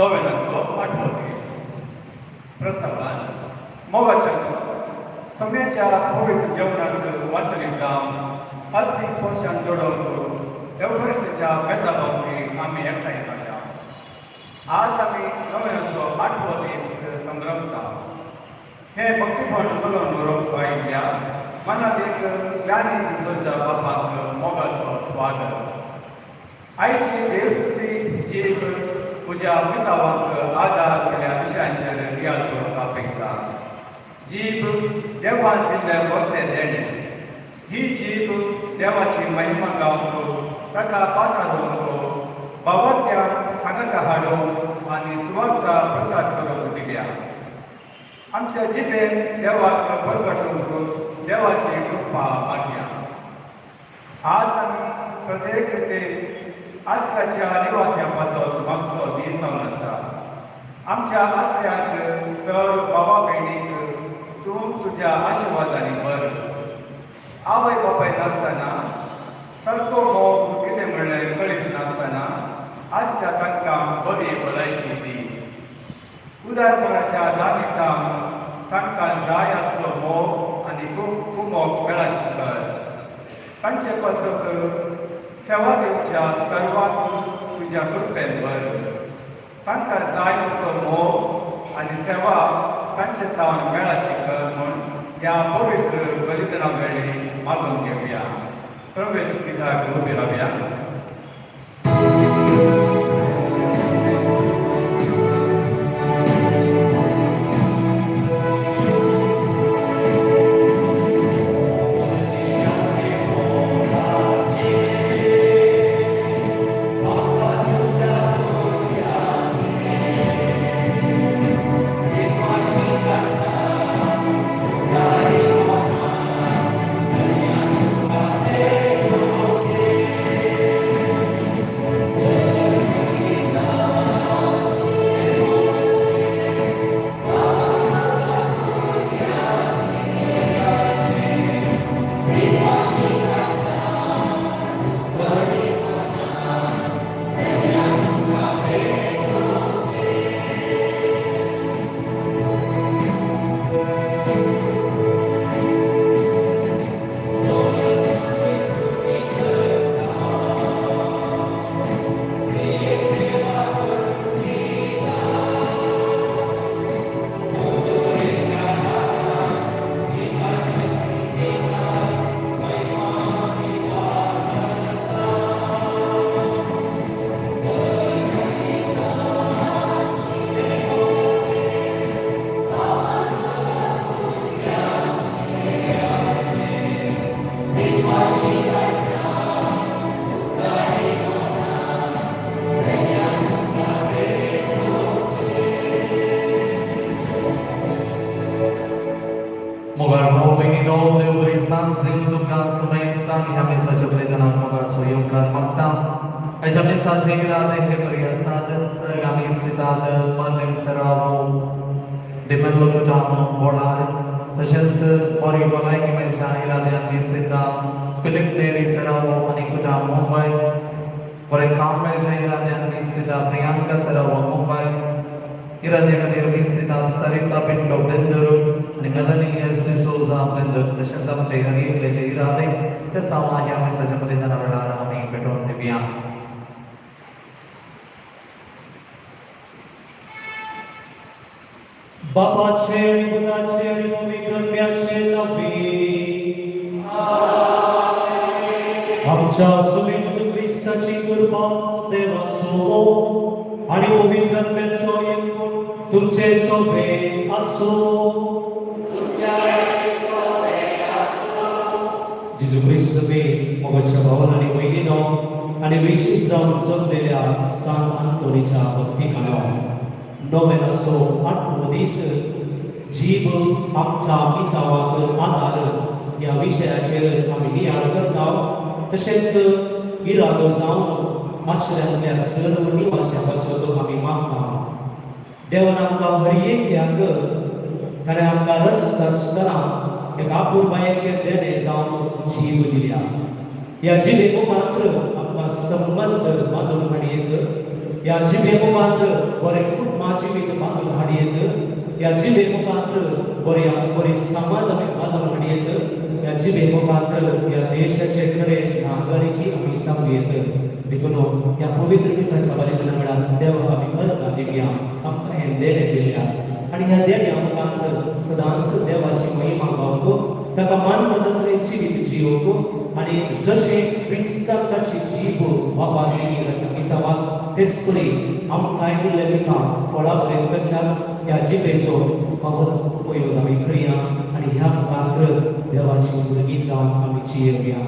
नोवेनाचो आठवो दीस. प्रस्तावान मोगाच्या सम्याच्या पवित्र जेवणाक वांटली जावन आत्मीक पोशान जोडोवंक एवखरिस्ताच्या मेजा भोंवती आमी एकठांय जाल्या. आज आमी नोवेनाचो आठवो दीस संभ्रमता. हे भक्तीपण चलोवन दवरूंक आयिल्ल्या मनात एक ज्ञानी दिसोच्या बापाक मोगाचो स्वागत. आयची देवस्तुती जीव म्हज्या मिसावांक आदार म्हणल्या विशयांचेर नियाळ करूंक आपयता. जीव देवान दिल्लें वर्तें देणें. ही जीव देवाची महिमा गावंक, ताका पासारोवंक, बाबात्या सांगाता हाडूंक आनी सुवार्ता प्रसार करूंक दिल्या. आमच्या जिबेन देवाक परगटूंक देवाची कृपा मागया. आज आमी प्रत्येक रितीन आसऱ्याच्या निवास्यां पासत मागचो दीस जावन आसा. आमच्या आसऱ्यांत चड बाबा भयणीक तूं तुज्या आशिर्वादांनी भर. आवय बापाय नासतना, सारको मोग कितें म्हणलें कळीत नासतना आजच्या तांकां बरी भलायकी दी. उदारपणाच्या दामितान तांकां जाय आसलो मोग आनी कुमोक मेळाची कर. तांचे पासत सेवा दिवच्या सर्वांक तुज्या कृपेन भर. तांकां जाय तो मोग आनी सेवा तांचे तावन मेळाची कर म्हूण ह्या पवित्र बलिदाना वेळी मागून घेवया. प्रवेश पिताक उबी रावया. तशेंच बरी भलायकी मेळच्या इराद्यान मिस्ता फिलीप नेरी सरावो आनी कुटा मुंबय. बरें काम मेळच्या इराद्यान मिस्ता प्रियांका सरावो मुंबय. इराद्या खातीर मिस्ता सरिता पिंटो बेंदूर आनी मेलनी एस डिसोजा बेंदूर. तशेंच आमचे हर एकल्याचे इरादे तेच हांव ह्या मिसाच्या बलिदाना वेळार आमी भेटोवन दिवया. बापाचे आनी पुताचे आनी पवित्र आत्म्याचे नांवी आमच्या स्वामी जेजू क्रिस्ताची कृपा, देवाचो मोग आनी पवित्र आत्म्याचो एकवट तुमचे सोबे आसूं. जेजू क्रिस्त मोगाच्या भावान आनी भयणीनो आनी विशेश जावन जमलेल्या सान आंतोनीच्या भक्तिकानो नोवेनाचो आठवो दीस जीव आमच्या मिसावाक आदार ह्या विशयाचेर आमी नियाळ करता. तशेंच इरादो जावन आश्रयांतल्या सर्व निवास्यां पासत आमी मागता. देवान आमकां हर एकल्याक ताणें आमकां रस्ता आसतना एक आपुरबायेचें देणें जावन जीव दिल्या. ह्या जिवे मुखार आमकां संबंद बांदून हाडयेक ह्या जिबे मुखांत बरें कुटुंबा जिवीत बांदून हाडयेत, ह्या जिबे मुखांत बऱ्या बरी समाज आमी बांदून हाडयेत, ह्या जिबे मुखांत ह्या देशाचे खरे नागरिकी आमी सांगूयेत. देखून ह्या पवित्र मिसाच्या बलिदाना वेळार देवाक आमी अर्गां दिवया. आमकां हें देणें दिल्या आनी ह्या देण्या मुखांत सदांच देवाची महिमा गावंक, ताका मानव तसलें जिवीत जियोवंक आनी जशें क्रिस्तान ताची जीब वापरली ताच्या मिसावाक तेच परी आमकांय दिल्ल्या मिसांव फळां बरें करच्याक ह्या जिबेचो फावत उपयोग आमी करया आनी ह्या मुखांत देवाची भुरगीं जावन आमी जियेवया.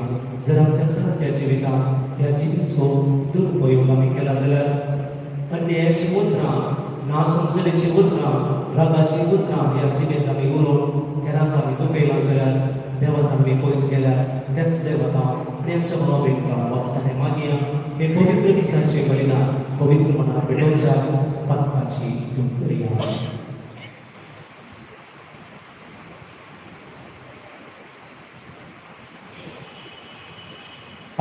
जर आमच्या सगळ्या जिवितांत ह्या जिबेचो दुरुपयोग आमी केला जाल्यार अन्यायाची उतरां, ना समजलेची उतरां, रागाची उतरां ह्या जिबेंत आमी उलोवन हेरांक आमी दुखयलां जाल्यार देवान आमी पयस गेल्यार तेच देवता आनी आमच्या भाव भयणीं वागसाने मागया हे पवित्र दिसाचे बलिदान पवित्र मनान पेटोवच्या पातकाची दूर करया.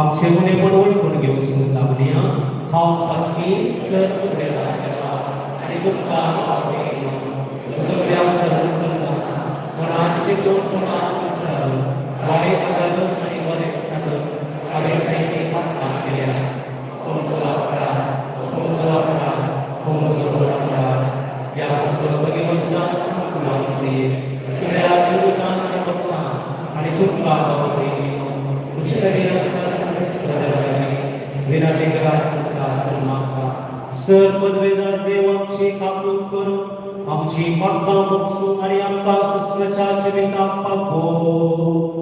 आमचे उणेपण वळखून घेवन सुद्दां म्हणया, हांव पातकी सर्व देवा आनी तुमकां सगळ्या सर्व सुद्दां मनाचे कोण वायट घालून आनी बरें सांगून हांवें जायतीं पातकां केल्या. म्हजो अपराध, म्हजो अपराध, म्हजो अपराध. ह्या सगळ्या दुर्गांक आनी भक्तांक आनी तुमकां सर पदवेदार देव आमची काकूत करूं, आमची पातकां भोगसूं आनी आमकां सस्वच्या जिविताक पावोवं.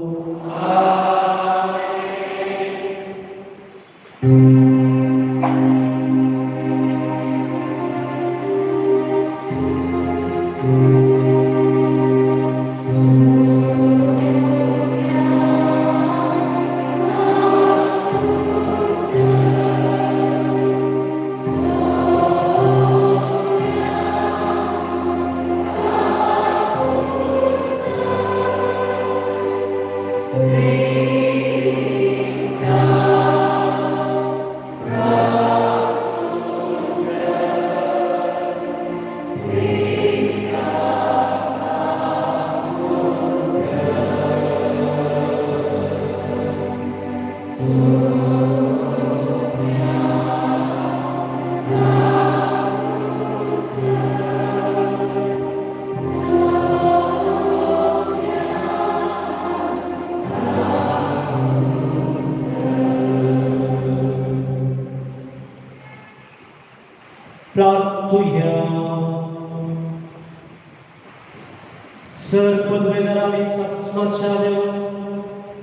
सर पदवेदारांनी सस्मच्या देव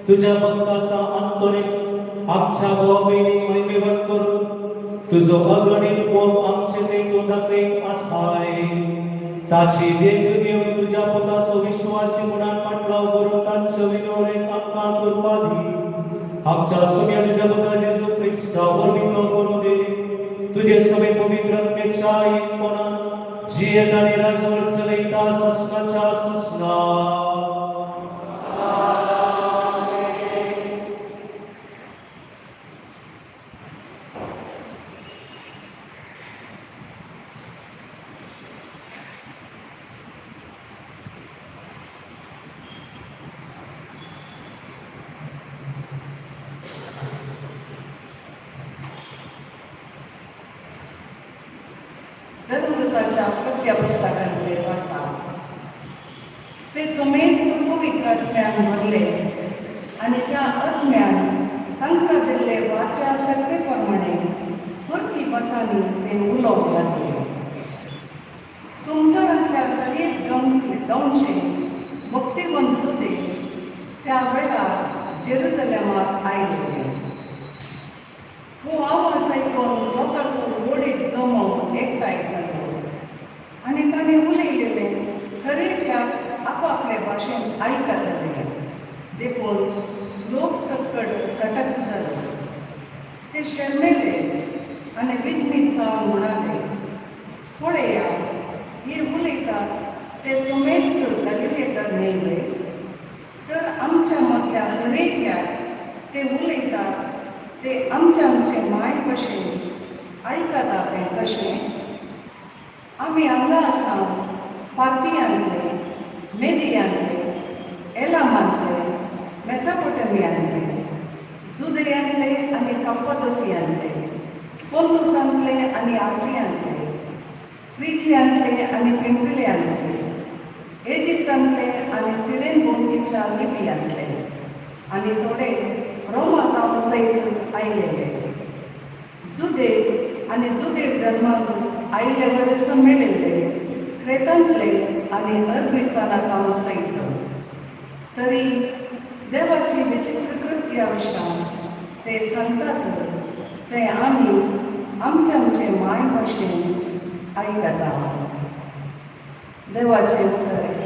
तुझ्या भक्ताचा अंतोनीक आमच्या भाव भयणीक महिमेवंत करून तुजो अगणीत मोग आमचे तेंकून दाखयत आसाय. ताची देख घेवन तुज्या पुताचो विश्वासी म्हणून पाटलाव करून तांच्या विनवणेक आमकां कृपा दी. आमच्या सुम्या तुज्या पुता जेजू क्रिस्ता वरवीं तो करूं दी. तुजे सगळे पवित्र आत्म्याच्या एकपणान जियेत आनी राजवट चलयता सस्नाच्या सस्ना. धर्मदूताच्या कृत्य पुस्तकांतले आसा. ते सुमेस्त पवित्र आत्म्यान भरले आनी त्या आत्म्यान तांकां दिल्ले वाचा सगळे प्रमाणे परकी भासांनी ते उलोवंक लागले. संवसारांतल्या हरेक गांवचे भक्तिवंत सुदे त्या वेळार जेरुसलेमाक आयले. हो आवाज आयकून लोकांचो व्हडीत जमो एकठांय जालो आनी ताणें उलयलेलें हरेकल्या आपापले भाशेन आयकताले. देखून लोक सकट थटक जाले. ते शर्मेले आनी विस्मीत जावन म्हणाले, पळया हे उलयतात ते सुमेस्त गलिलेकर न्हय वे? तर आमच्या मदल्या हरेकल्याक ते उलयतात ते आमच्या आमचे माय भाशेन आयकता तें कशें? आमी हांगा आसा पार्थियांतले, मेदियांतले, एलामांतले, मेसोपोटेमियांतले, जुदयांतले आनी कप्पदोसियांतले, पोंतुसांतले आनी आसियांतले, फ्रिजियांतले आनी पिंपिल्यांतले, एजिप्तांतले आनी सिरेन भोंवतीच्या लिबियांतले आनी थोडे रोमा सयत आयलेले. जुदेव आनी जुदेव धर्मांत आयिल्ले वरस मेळिल्ले क्रेतांतले आनी अरबिस्तानांत सयत. तरी देवाची विचित्र कृत्या विशयान ते सांगतात ते आमी आमचे आमचे माय भाशेन आयकता. देवाचें उतर हें.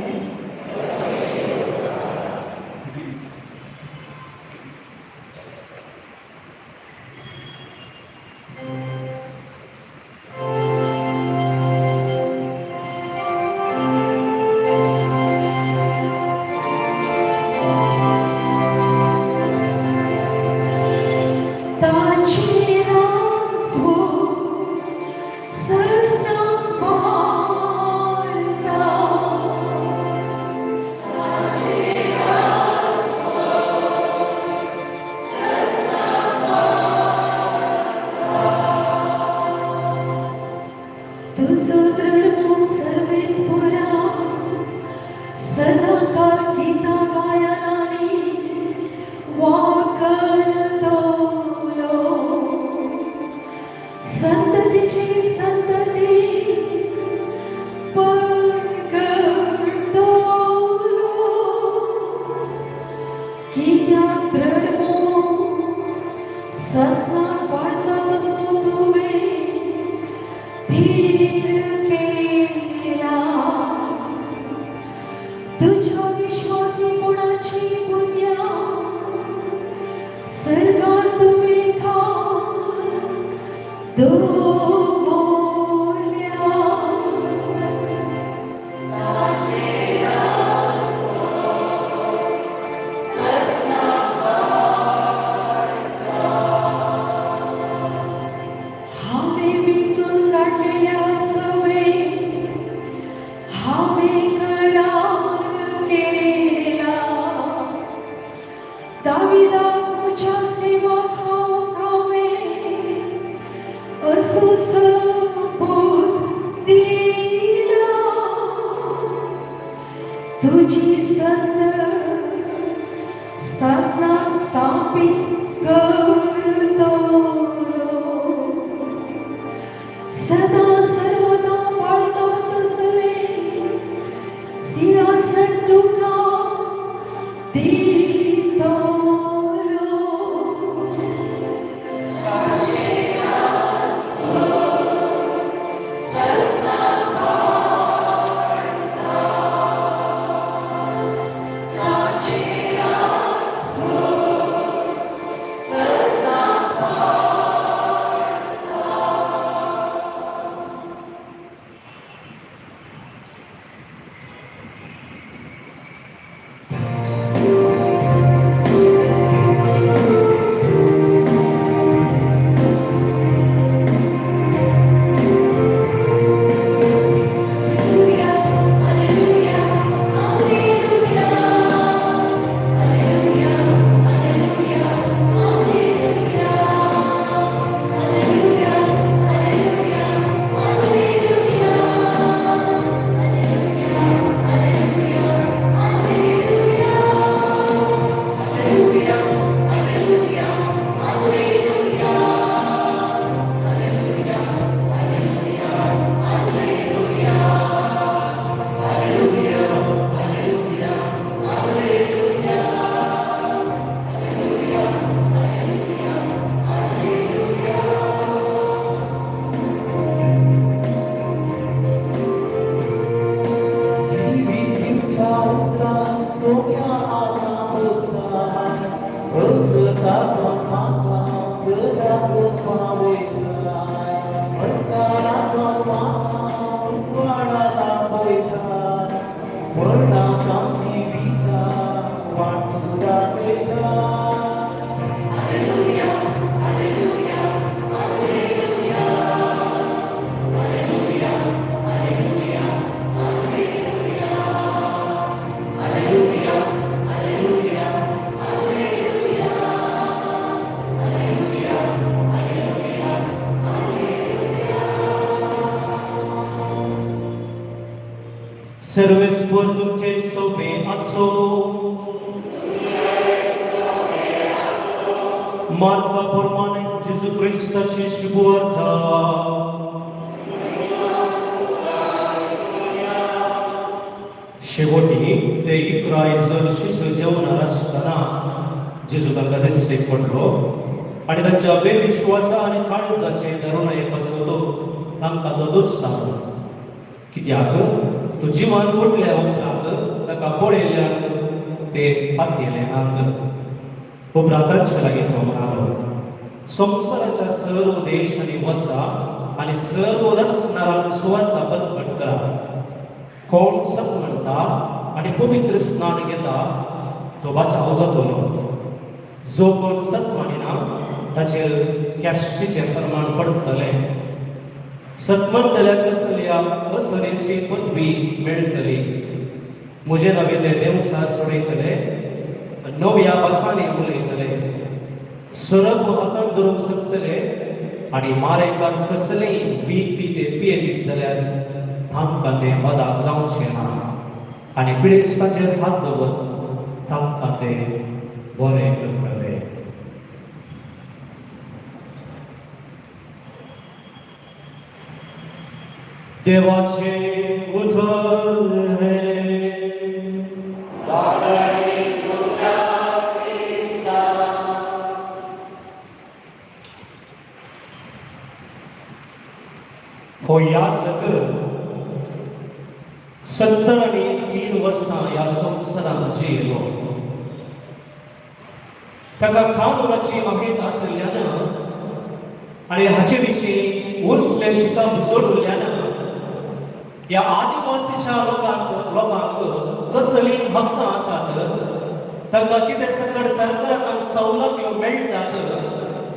Hallelujah, hallelujah, hallelujah. सर्वेस्पर तुमचे सोबे आसो. मार्का प्रमाणे जेजू क्रिस्ताची शुभवार्ता. शेवटी ते 11 जण शिशू जेवणार आसतना जेजू तांकां दिश्टीक पडलो आनी तांच्या बेविश्वासा आनी काळजाचे धरुणाये पासून तांकां तो दुस्सालो. कित्याक तो जिवान उठल्या उपरांत ताका पळयल्ल्यान ते पातयेले नात. उपरांत तांचे लागीं तो म्हणालो, संवसाराच्या सर्व देशांनी वचा आनी सर्व रसणारांक सुवार्ता प्रकट करा. कोण सत म्हणटा आनी पवित्र स्नान घेता तो बचाव जातलो. जो कोण सत मानिना ताचेर कॅस्टीचें प्रमाण पडटलें. सत म्हणटल्याक कसल्या असरेची पदवी मेळटली. म्हजे नवेले देवसा सोडयतले, नव्या भासांनी उलयतले, सरप हातान धरूंक शकतले आनी मारेकात कसलेय वीख बी ते पियेलीत जाल्यार तांकां तें मदाक जावचें ना आनी पिडेस्ताचेर हात दवर तांकां ते बरें करतले. देवाचें उतर हें. हो याजक 73 वर्सां ह्या संवसारांत जियेलो. ताका कानूनाची मागीत आशिल्ल्यान आनी हाचे विशीं उंचलें शिकप जोडिल्ल्यान ह्या आदिवासीच्या लोकांक कसलीं हक्कां आसात, तांकां कितें सकट सरकाराक सवलत्यो मेळटात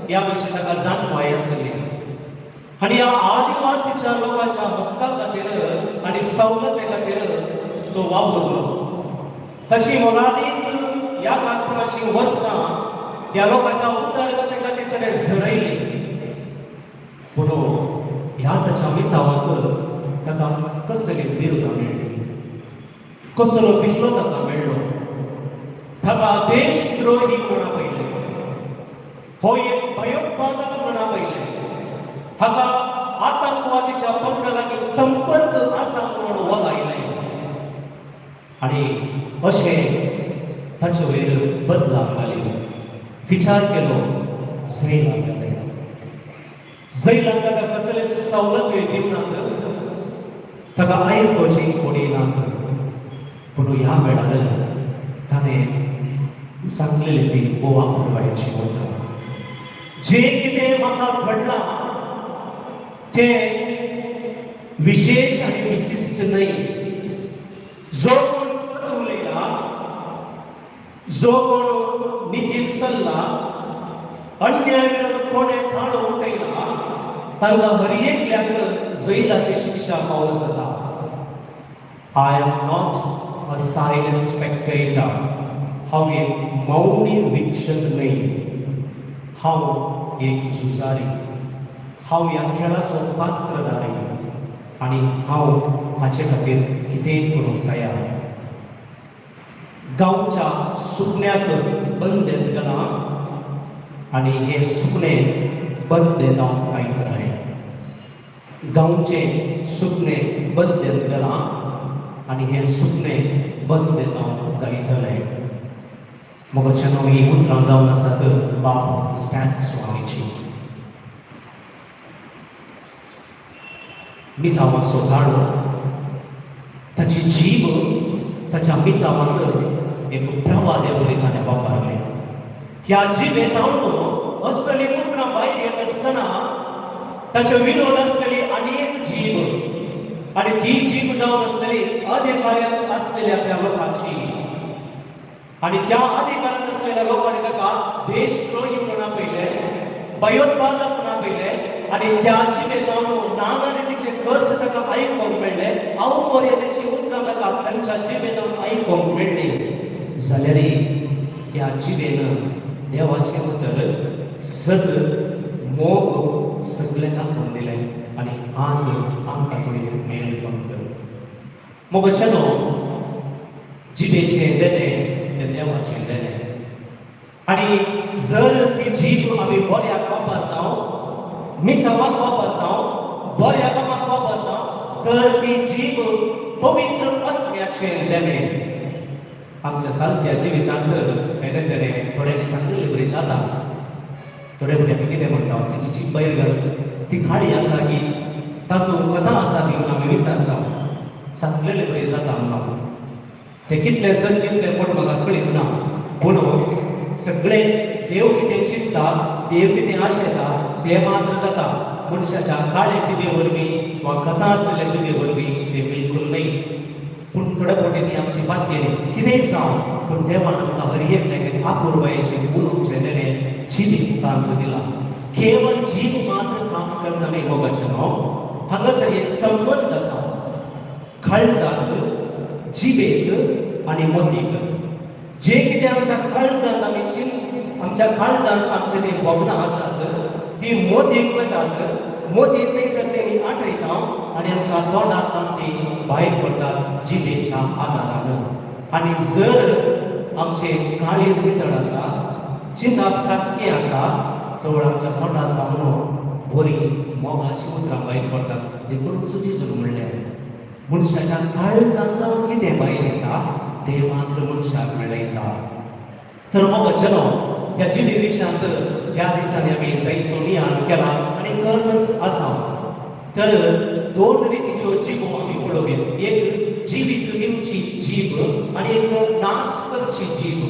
ह्या विशीं ताका जाणवाय आसली. आनी ह्या आदिवासीच्या लोकांच्या हक्का खातीर आनी सवलते खातीर तो वावुरलो. तशी मोलादीक ह्या सातपणाची वर्सां ह्या लोकांच्या उदरगते खातीर ताणें झरयली. पूण ह्या ताच्या मिसावाक ताका कसली बिरुदां मेळ्ळी, कसलो बिल्लो ताका मेळ्ळो. ताका देशद्रोही म्हणा पयलें, हो एक भयोत्पादक म्हणा पयलें, हाका आतंकवादीच्या पंगडा लागीं संपर्क आसा म्हणून वगायलें आनी अशें ताचे वयर बदलाव घाली. विचार केलो, जैलाक घालें. जैलाक ताका कसले सवलत्यो दिवनात, ताका आयकुची कोणी नात. पूण ह्या वेळार ताणें सांगलेली ती गोवा पुरवायची वता. जें कितें म्हाका घडलां तें विशेश आनी विशिश्ट न्हय. जो कोण सत उलयला, जो कोण नितीन चल्ला, अन्याय विरोध कोणें थाळो उठयला तांकां हर एकल्याक जैलाची शिक्षा फावो जाता. I am not a silent spectator. हांव एक मौनी वीक्षक न्हय, हांव एक झुजारी. हांव ह्या खेळाचो पात्रधारी आनी हांव हाचे खातीर कितेंय करूंक तयार. गांवच्या सुकण्याक बंदेत घालां आनी हें सुकणें बंदेत हांव गायतलें. गांवचें सुकणें बंदेत घालां आनी हें सुकणें बंदेत हांव गायतलें. मोगाच्या नांव हीं उतरां जावन आसात बाब स्टॅन स्वामीची. मिसावाचो ताळो, ताची जीभ ताच्या मिसावांत एक प्रवादे वरी ताणें वापरलें. ह्या जिबेंत हांव असली उतरां भायर येत आसतना ताचे विरोध आसतली आनी एक जीभ, आनी ती जीभ जावन आसतली अधिकाऱ्यांत आसलेल्या त्या लोकांची. आनी ज्या अधिकारांत आसलेल्या लोकांनी ताका देशद्रोही म्हणून आपयले, भयोत्पादक म्हणून आपयले आनी त्या जिबेंत नाना रितीचे कश्ट ताका आयकूंक मेळ्ळे, अवमर्यादेची उतरां ताका तांच्या जिबेंत आयकूंक मेळ्ळी. जाल्यार ह्या जिबेन देवाचें उतर सत मोग सगळें दाखोवन दिलें आनी आज आमकां तो एक मेळ फक्त. मोगाच्यानो जिबेचें देणें तें देवाचें देणें आनी जर ती जीब आमी बऱ्याक वापरता, मिसावाक वापरता, बऱ्या कामाक वापरता तर ती जीब पवित्र आत्म्याचें देणें. आमच्या सारक्या जिवितांत हेणे तेणे थोड्यांनी सांगिल्ले बरी जाता. थोडे भुरगे आमी कितें म्हणटा, तिची जीब भायर घाल, ती काळी आसा की तातूंत कथा आसा ती म्हणून आमी विचारता. सांगलेले बरी जाता आमकां ते कितले सर कितले कोण म्हाका कळीत ना, पूण सगळे देव कितें चिंतता, देव कितें आशेता तें मात्र जाता. मनशाच्या काळे जिबे वरवीं वा कथा आसलेल्या जिबे वरवीं तें बिलकूल न्हय. पूण थोड्या फावटी ती आमची बातमी कितेंय जावं, पूण देवान आमकां हर एकल्याक आपुरबायेचें उलोवचें देणें जिबे मुखार दिलां. केवळ जीव मात्र काम करता न्हय मोगाचें न्हू, हांगासर एक संबंद आसा काळजाक, जिबेक आनी मतीक. जे कितें आमच्या काळजांत आमी आमच्या काळजांत आमचे ती भोगणां आसात ती मोदीक वतात, मोदी थंयसर तेमी आठयता आनी आमच्या तोंडांतल्यान ती भायर पडटात जिबेच्या आदारान. आनी जर आमचे काळीज नितळ आसा, चिंतप सारकें आसा तर आमच्या तोंडांतल्यान म्हणून बरी मोगाची उतरां भायर पडटात. देखून जेजून म्हणलें, मनशाच्या काळजांतल्यान कितें भायर येता तें मात्र मनशाक मेळयता. तर मोगाचें ह्या जिणे विशयांत ह्या दिसांनी आमी जायतो नियाळ केला आनी करणच आसा. तर दोन रितीच्यो जिबो आमी पळोवया, एक जिवीत दिवची जीब आनी एक नाश करची जीब.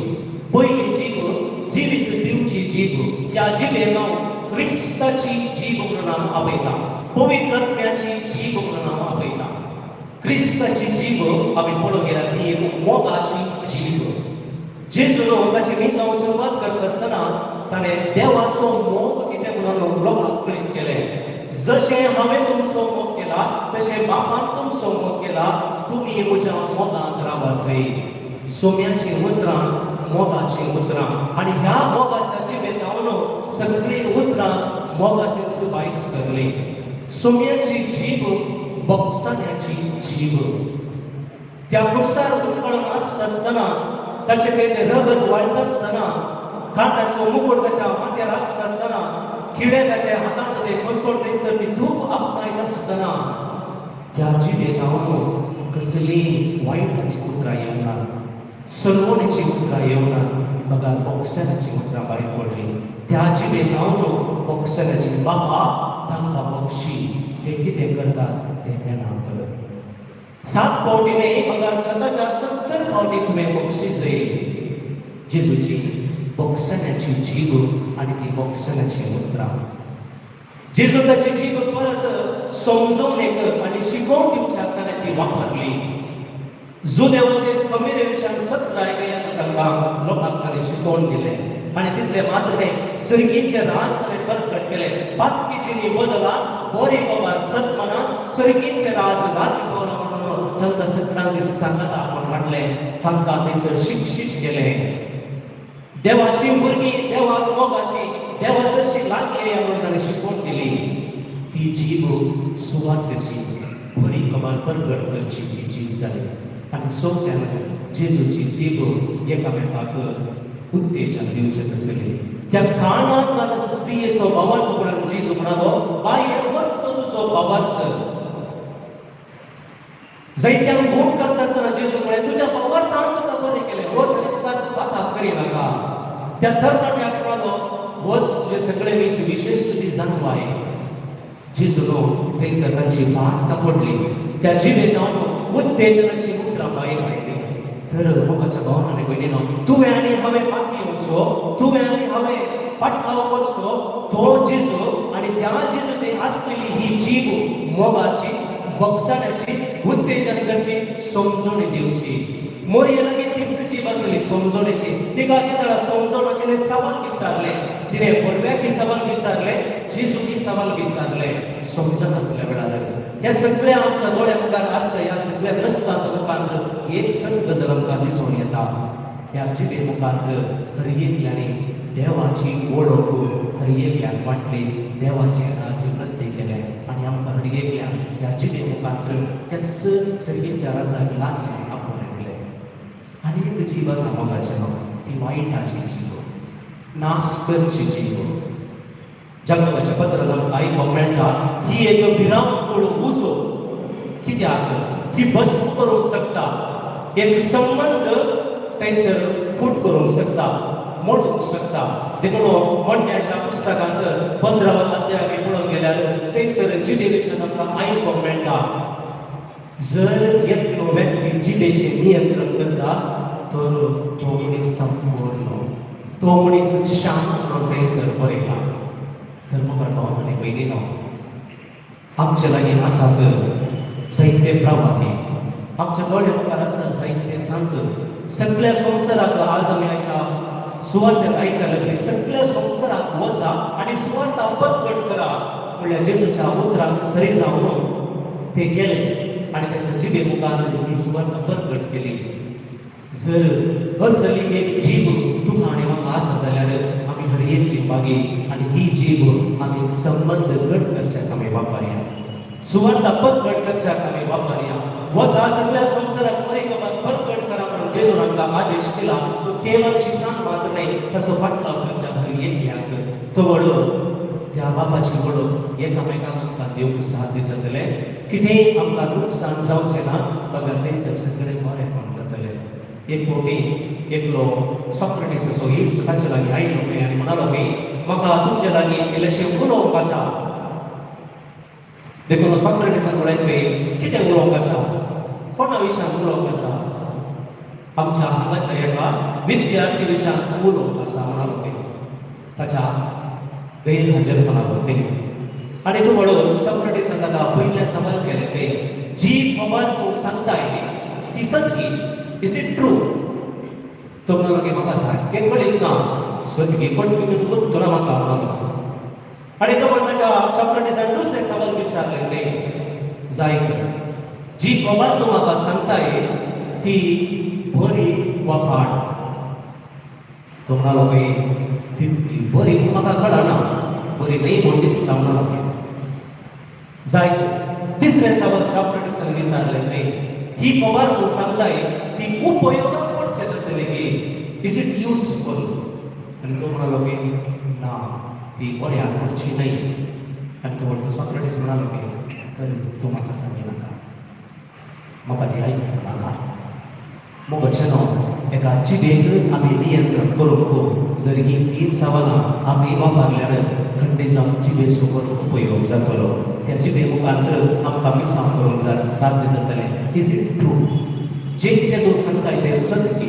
पयली जीब जिवीत दिवची जीब. ह्या जिबेक हांव क्रिस्ताची जीब म्हणून हांव आपयता, पवित्र आत्म्याची जीब म्हणून हांव आपयता. क्रिस्ताची जीब आमी पळोवंक गेल्यार ती एक मोगाची जीब. जेजून ताची मिसांव सुरवात करता आसतना ताणें देवाचो मोग कितें म्हणून लोकांक कळीत केलें. जशें हांवें तुमचो मोग केला तशें बापान तुमचो मोग केला, तुमी म्हज्या मोगांत रावाचें. सोम्याचीं उतरां मोगाचीं उतरां आनी ह्या मोगाच्या जिबेंतल्यान सगळीं उतरां मोगाचीच भायर सरलीं. सोम्याची जीब बोगसाण्याची जीब. त्या कुर्सार उरकळून आसता आसतना ताचे ते रगत वाळटा आसतना, कांट्याचो मुकुट ताच्या माथ्यार आसता आसतना, किडे ताच्या हातांत ते कोसळ थंयसर ती धूप आपणायत आसतना त्या जिबेंतल्यान कसलीय वायटाची उतरां येवना, सलवणीची उतरां येवना, बगर बोगसण्याची उतरां भायर पडली. त्या जिबेंतल्यान बोगसण्याची, बाबा तांकां बक्षी, ते कितें करतात तें जाणात. 7 फावटी न्हय बगर स्वताच्या 70 फावटी तुवें बक्षीस जाय. जेजूची बोगसण्याची जीब आनी ती बोगसण्याची उतरां. जेजू ताची जीब परत समजोवन एक आनी शिकोवन दिवच्या ताणें ती वापरली. जुदेवाचे कमिरे विशयान 17 तांकां लोकांक ताणें शिकोवन दिलें आनी तितले मात्र न्हय सर्गीचे राज ताणें प्रकट केले. बाकीचीनी बदला बरी खबर सतमनान सर्गीचे राज लागीं पावला म्हणून तांकां सगळ्यांक सांगता म्हूण हाडलें, तांकां थंयसर शिक्षीत केलें. देवाची भुरगीं देवाक मोगाची, देवा सरशी लागीं येया म्हणून ताणें शिकोवन दिली. ती जीब सुवातेची बरी खबर प्रकट करची ती जीब जाली. आनी सोंपल्यान जेजूची जीब एकामेकाक उत्तेजन दिवचें तसली. त्या कानांत स्त्रियेचो भावार्थ म्हणून जेजू म्हणालो, बाये वर्त तुजो भावार्थ. जायत्यांक गूण करता आसतना जेजू म्हळें, तुज्या भावार्थान तुका बरें केलें, वच आनी तुका बाता करिनाका. त्या तरणाट्याक म्हणालो, वच तुजे सगळे वीस विशेश तुजी जानवाय. जेजून थंयसर तांची वार्ता पडली. त्या जिबेंतल्यान उत्तेजनाची उतरां भायर आयली. तर मोगाच्या भावान आनी भयणीनो, तुवें आनी हांवें बाकी येवचो, तुवें आनी हांवें पाटलाव करचो तो जेजू आनी त्या जेजू थंय आसलेली ही जीब मोगाची, बोगसण्याची, उत्तेजन करची, समजवणी दिवची. मोरये लागीं तिसरी जीब आसली समजवणेची. तिका कितें समजवण तिणें सवाल विचारलें, तिणें बरव्याक सवाल विचारलें, जेजूक सवाल विचारलें, समजनातल्या वेळार. ह्या सगळ्या आमच्या दोळ्या मुखार आसच्या ह्या सगळ्या दृश्टांत मुखार एक सत गजल आमकां दिसून येता. ह्या जिबे मुखार हर एकल्यानी देवाची वळख हर एकल्याक वाटली, देवाचें राज वृद्धी केलें आनी आमकां हर एकल्या ह्या जिबे मुखार त्या सर्गीच्या राजाक लागले आपोवणें दिलें. आनी एक जीव आसा मोगाचें, ती वायटाची जीव, नाश करची जीव. जाकोबाच्या पत्रांत आमकां आयकूंक मेळटा ही एक भिरांकूळ उजो, कित्याक ही भस्म करूंक शकता, एक संबंद थंयसर फूट करूंक शकता, मोडूंक शकता. देखून म्हणण्याच्या पुस्तकांत 15 अध्याय आमी पळोवंक गेल्यार थंयसर जिबे विशयान आमकां आयकूंक मेळटा, जर एकलो व्यक्ती जिबेचें नियंत्रण करता तर तो मनीस संपूर्ण, तो मनीस शांत म्हणून थंयसर बरयला. तर मुखार भाव आनी भयणीनो, आमचे लागीं आसात जायते प्रवाही, आमच्या दोळे मुखार आसात जायते सांत. सगळ्या संवसाराक आज आमी आयच्या सुवार्त्याक आयकल्या लागली, सगळ्या संवसाराक वचा आनी सुवार्ता परगट करा म्हणल्यार जेजूच्या उतरांक सरी जावन ते गेले आनी तांच्या जिबे मुखार ही सुवार्ता परगट केली. जर असली एक जीव तुका आनी म्हाका आसा जाल्यार आमी हर एकली मागी आनी ही जीव आमी संबंद घट करच्याक आमी वापरया, सुवार्ता परगट करच्याक आमी वापरया. वचा सगळ्या संवसाराक बरी खबर परगट करा म्हणून जेजून आमकां आदेश दिला. तो केवळ शिसान मात्र न्हय, ताचो फाटलाव करच्या हर एकल्याक तो वळख, त्या बापाची वळख एकामेकांक आमकां दिवंक साध्य जातलें. कितेंय आमकां लुकसाण जावचें ना, बगर थंयसर सगळें बरेंपण जातलें. एक फावटी एकलो सॉक्रेटीस असो इश्ट ताचे लागीं आयलो खंय आनी म्हणालो खंय, म्हाका तुमचे लागीं इल्लेशें उलोवंक आसा. देखून सॉक्रेटिसान म्हणलें खंय, कितें उलोवंक आसा, कोणा विशयान उलोवंक आसा? आमच्या हांगाच्या एका विद्यार्थी विशयान उलोवंक आसा म्हणालो खंय ताच्या गैरहाजरपणा वतीन. आनी तो म्हणून सॉक्रेटिसान ताका पयलें सवाल केलें खंय, जी खबर तूं सांगताय ती सत्य, is it true? तो म्हणालो की म्हाका सारकें कळीत ना, सत्य फट गुत्तो ना म्हाका म्हणालो. आनी तो ताच्या सॉक्रेटिसान दुसरें सवाल विचारलें खंय, जायत जी खबर तूं म्हाका सांगताय ती बरी वा पाड? तो म्हणालो खंय, तितली बरी म्हाका कळना, बरी न्हय म्हूण दिसता म्हणालो खंय. जायत तिसरें सवाल सॉक्रेटिसान विचारलें खंय, ही खबर तूं सांगताय ती उपयोगाक पडचें तसलें की, is it useful? आनी तो म्हणालो की ना, ती बऱ्याक पडची न्हय. आनी तो म्हणतो सॉक्रेटीस म्हणालो की तर तूं म्हाका सांगिनाका, म्हाका ती आयकूंक नाका. मोगाचें न्हू एका जिबेक आमी नियंत्रण करूंक जर ही 3 सवालां आमी वापरल्यार खंडीत जावन जिबेचो बरो उपयोग जातलो. त्या जिबे मुखार आमकां मिसांव करूंक साध्य जातलें. Is it true? जें कितें तूं सांगताय तें सत्य,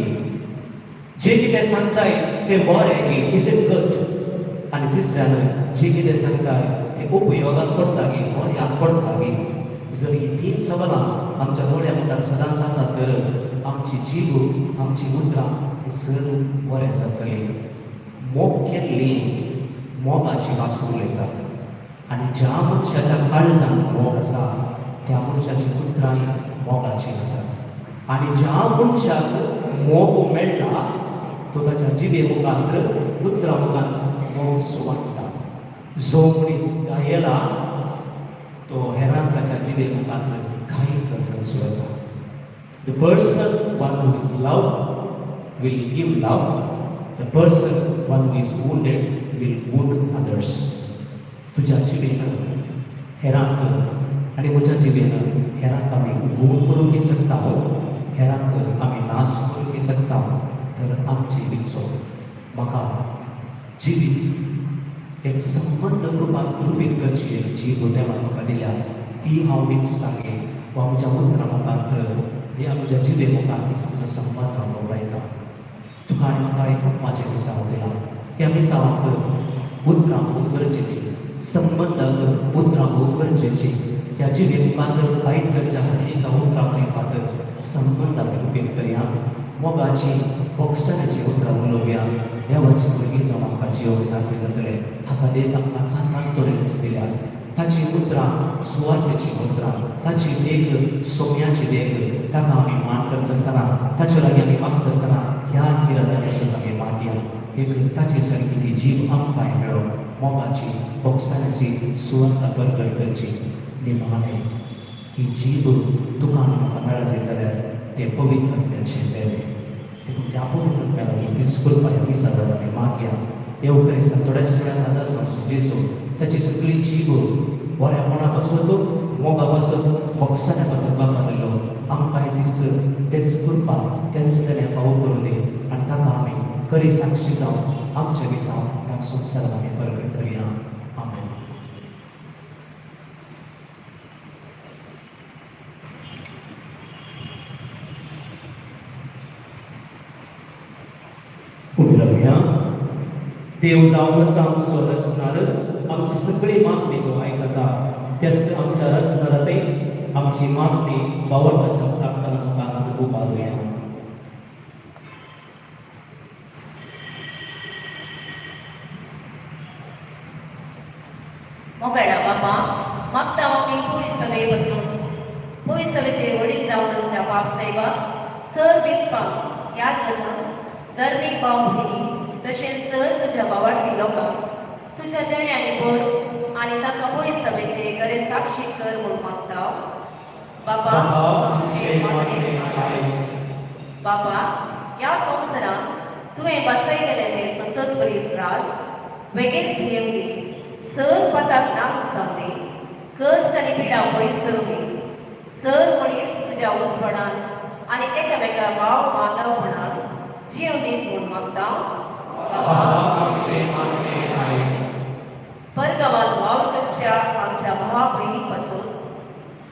जें कितें सांगताय तें बरें की, is it good? आनी तिसऱ्यान जें कितें सांगताय तें उपयोगाक पडटा की, बऱ्याक पडटा की. जर ही 3 सवालां आमच्या दोळ्या मुखार सदांच आसात तर आमची जीव, आमची उतरां ही सर बरें जातली. मोग केल्ली मोगाची भास उलयतात आनी ज्या मनशाच्या काळजांत मोग आसा त्या मनशाची उतरांय मोगाची आसात. आनी ज्या मनशाक मोग मेळटा तो ताच्या जिबे मुखार उतरां मुखार मोग सुवाडटा. जो मनीस गायला तो हेरांक ताच्या जिबे मुखार घाय करून सुरता. The person one who is loved will give love. The person one who is wounded will wound others. तुझ्या जिबेन हेरांक आनी म्हज्या जिबेन हेरांक आमी wound करूंक शकता, हेरांक आमी नाश करूंक शकता. तर आमची विचो म्हाका जिवीत एक संबंद रुपान रुपीत करची एक जीव देवान म्हाका दिल्या ती हांव विचतागे वा म्हज्या उतरां मुखार ह्या म्हज्या जिबे मुखार म्हजो संबंद हांव दवरायता. तुका आनी म्हाका एक उपमाचें मिसांव दिलां. ह्या मिसांवाक उतरां खूब गरजेची, संबंदाक उतरां खूब गरजेची. ह्या जिबे मुखार भायर सरच्या हर एका उतरां मार्फत संबंद आमी उपेग करया, मोगाची बोगसण्याची उतरां उलोवया. देवाची भुरगीं जावन आमकां जिवंक साध्य जातलें. हाका देख आमकां सांतान तोरेच दिल्या. ताची उतरां सुवार्थेची उतरां, ताची देख सोम्याची देख, ताका आमी मान करता आसतना, ताचे लागीं आमी मागता आसतना ह्या इराद्यान आमी मागया एक ताचे सारकी ती जीव आमकांय मेळो. मोगाची बोगसाण्याची सुवार्ता परगट करची. निमाणें ही जीब तुका आनी म्हाका मेळत जाल्यार तें पवित्र आत्म्याचें देणें. देखून त्या पवित्र आत्म्या लागीं तीच कृपा ह्या मिसा वेळार आमी मागया. येवं क्रिस्तान थोड्याच वेळान हाजर जावन जेजू ताची सगळी जीब बऱ्यापणा पासत मोगा पासत बोगसाण्या पासत वापरिल्लो आमकांय दीस तेच कृपा तेच देणें फावो करूं दी आनी ताका आमी खरी साक्षी जावन आमच्या मिसांव ह्या संवसारांत आमी परगट करया. आमेन. उबी रावया. देव जावन आसा आमचो रचणार, आमची सगळी मागणी तो आयकता. त्याच आमच्या रचणारांतय आमची मागणी बावळटाच्या प्रार्थना मुखार उबारुया. मोगाळा बाबा, मागता आमी पयस सवे बसून पयस सवेचे वडील जावन आसच्या बाप साहेबा सर बिस्पांक ह्या जगांत धर्मीक भाव भयणी तशेंच सर तुज्या भावार्थी लोकांक तुज्या देण्यांनी भर आनी तांकां पयस सभेचे खरें साक्षी कर म्हूण मागता. बाबा आमचे मागणें आयक. बाबा, ह्या संवसारांत तुवें बसयलेले ते संतोषभरीत त्रास वेगळेच घेवन दी, सर पताक नाच जावं दी, कश्ट आनी पिडा पयस सरूं दी, सर मनीस तुज्या उजवाडान आनी एकामेका भाव बांदवपणान जियेवं दीत म्हूण मागता. परगांवांत वावर करच्या आमच्या भावा भयणी पासून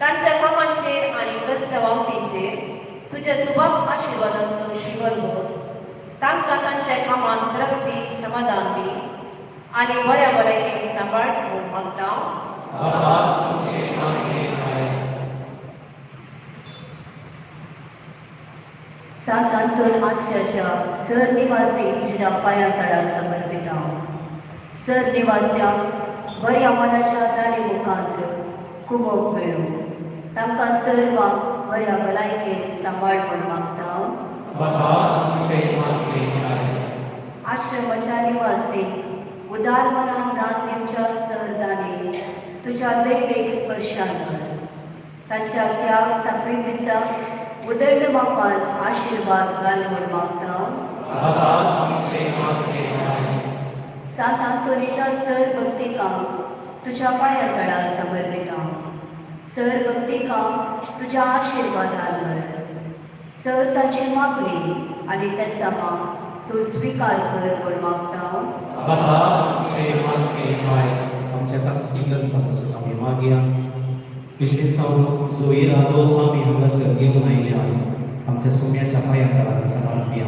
तांच्या कामाचेर आनी कश्ट वावटींचेर तुज्या सुबाब आशिर्वादांचो शिवर होत तांकां तांच्या कामांत तृप्ती समाधान दी आनी बऱ्या भलायकेन सांबाळ म्हूण मागता. सांत आंतोन आश्याच्या सर निवासी तुज्या पांया तळा समर्पिता. सर निवास्यांक बऱ्या मनाच्या दाने मुखांत कुमोक मेळूं, तांकां सर्वांक बऱ्या भलायकेन सांबाळ म्हूण मागता. आश्रमाच्या निवासी उदार मनान दान दिवच्या सर दाने तुज्या दैवीक स्पर्शान कर, तांच्या त्याग साक्रिफिसाक उदंड मापान आशिर्वाद घाल म्हूण मागता. सांत आंतोनीच्या सर भक्तिकांक तुज्या पांया तळा समर्पिता. सर भक्तिकांक तुज्या आशिर्वादान भर. सर तांची मागणी आनी तेसामां तूं स्विकार कर म्हूण मागता. आमच्या खासगी गरजां पासून आमी मागया. विशेश जावन जो इरादो आमी हांगासर घेवन आयल्या आमच्या सुम्याच्या पांया तळा आमी समर्पिया.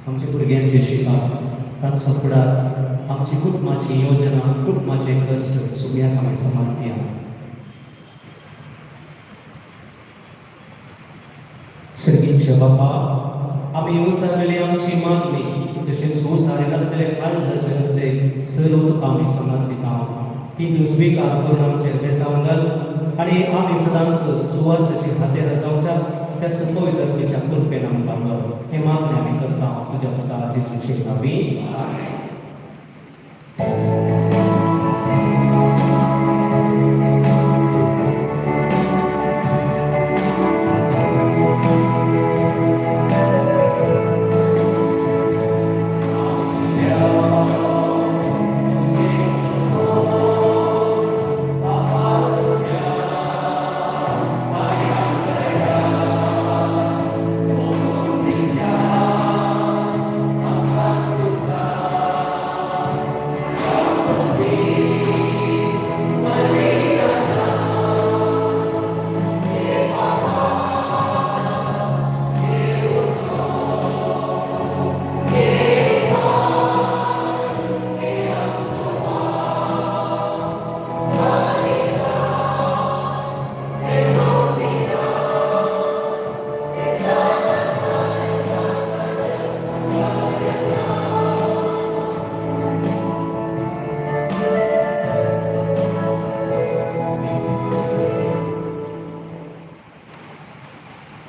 आमच्या भुरग्यांचे शिकप, तांचो फुडार, आमची कुटुंबाची योजना, कुटुंबाचे कश्ट सुम्याक आमी समर्पिया. सर्गींच्या बापा, आमी उसारलेली आमची मागणी तशेंच उसारिनातले काळजाचे घातले सर्व तुका आमी समर्पिता. ती तूं स्विकार करून आमचे बेसांव घाल आनी आमी सदांच सुवार्थाची हातेर जावच्या त्या पवित्रतेच्या कृपेन आमकां भर. हें मागणें आमी करता तुज्या पुता जेजूचे नांवी.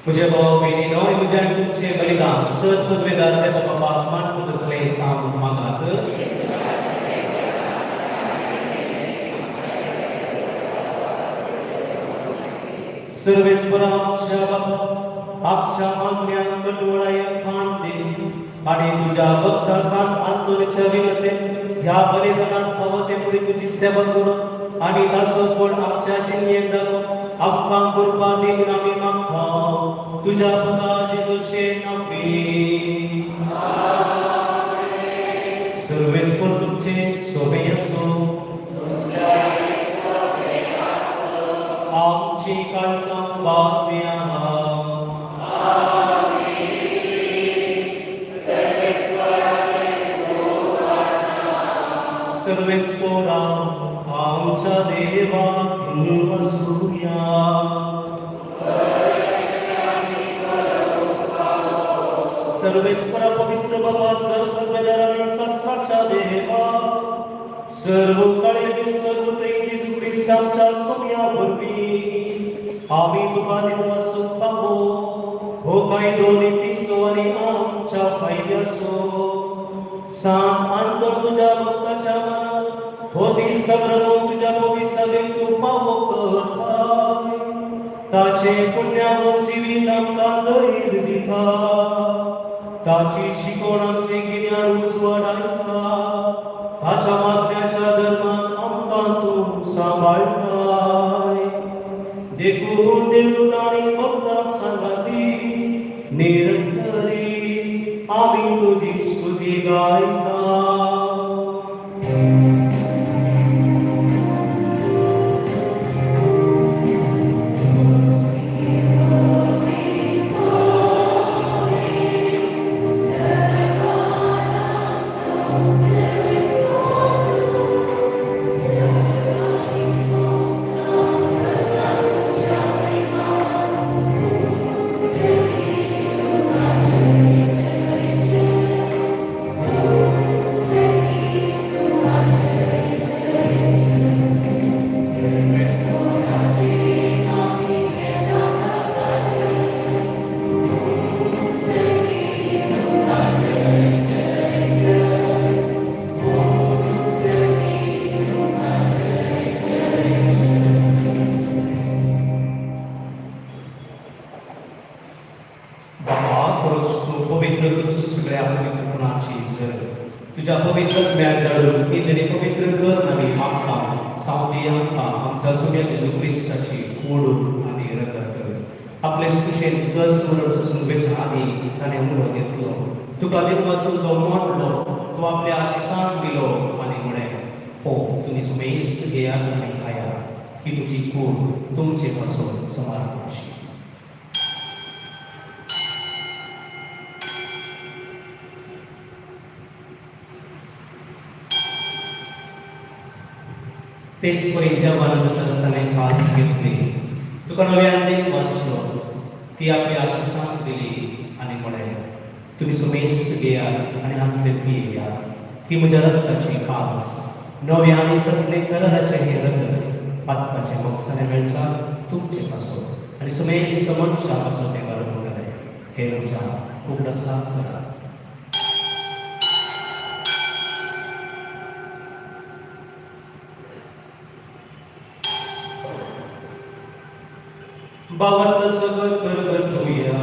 म्हज्या भाव भयणीनो, म्हज्या आनी तुमचें बलिदान सत पदवेदार देवा बापाक मानता तसलें सांग मागात. सर्वेस्पर आमच्या बाबा आमच्या आज्ञान कटवळाय खाण दे आनी तुज्या भक्ता सांत आंतोनीच्या विनते ह्या बलिदानात फावो ते पुढे तुजी सेवा करून आनी ताचो फळ आमच्या जिणयेक दाखोव आमकां कृपा दी म्हूण आमी मागता तुज्या पुता जेजूचे नांवी. सर्वेस्पर तुमचे सोबे आसूं. आमची काळजां बातम्या सर्वेस्परा आमच्या देवा वसूया. सर्वेस्परा पवित्र बाबा सर्व वेदारांनी शास्त्राच्या देवा सर्व काळे सर्व जेजू क्रिस्त आमच्या सोम्या वरवीं आमी तुका दिवपाचो पावो हो कायदो नितीचो आनी आमच्या फायद्याचो. सांत आंतोन तुज्या भक्ताच्या मनात हो दीस संभ्रमून तुज्या पवित्र तूं फावो करता ताचे पुण्यावर जिवीत आमकां धैर्य दिता ताची शिकवण आमचें गिन्यान उजवाडायता ताच्या मागण्याच्या धर्मान आमकां तूं सांबाळटाय. देखून देवदूतांनी भक्तां सांगाती निरंतरी आमी तुजी स्तुती गायता. तुझ्या पवित्र म्यान धाडून ही तरी पवित्र कर आमी मागता सावदी आमकां आमच्या सुम्या जेजू क्रिस्ताची कूड आनी रगत. आपले सुशेन कस म्हणून सोसून वेच्या आदी ताणें उलो घेतलो तुका दिवपासून तो मोडलो तो आपल्या आशिसान दिलो आनी म्हळें हो तुमी सुमेस्त घेयात आनी खाया ही तुजी कूड तुमचे पासून समारपाची. तेच परी जेवण जाता आसतना काज घेतली तुका नव्यान देख वाचलो ती आपली आशिसान दिली आनी म्हळें तुमी सुमेस्त घेयात आनी हांतले पियेयात ही म्हज्या रक्ताची काज नव्या आनी ससले कराराचें हें रगत पातकाचें मोक्षाने मेळच्या तुमचे पासून आनी सुमेस्त मनशा पासून तें बरोबर हे म्हज्या उगडासा करात. बाबा सगळं करतोया.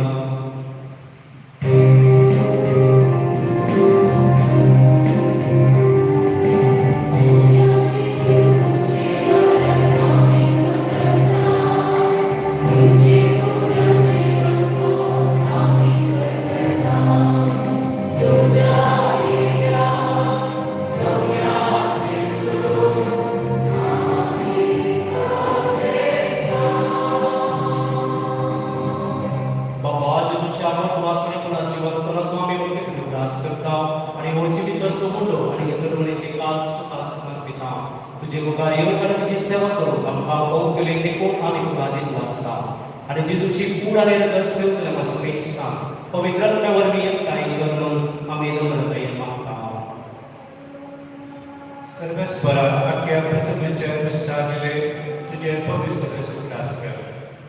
तुझे मुखार येवन आनी तुजी सेवा करूंक आमकां फावो केली देखून आमी तुका दिनवासता आनी जेजूची कूड आनी रगत सेवतले पासून इस्ता पवित्र आत्म्या वरवीं एकठांय करून आमी नम्रतायेन मागता. सर्वेस्परा आख्या पृथ्वीचेर विस्तारिल्ले तुजे पवित्र उगडास कर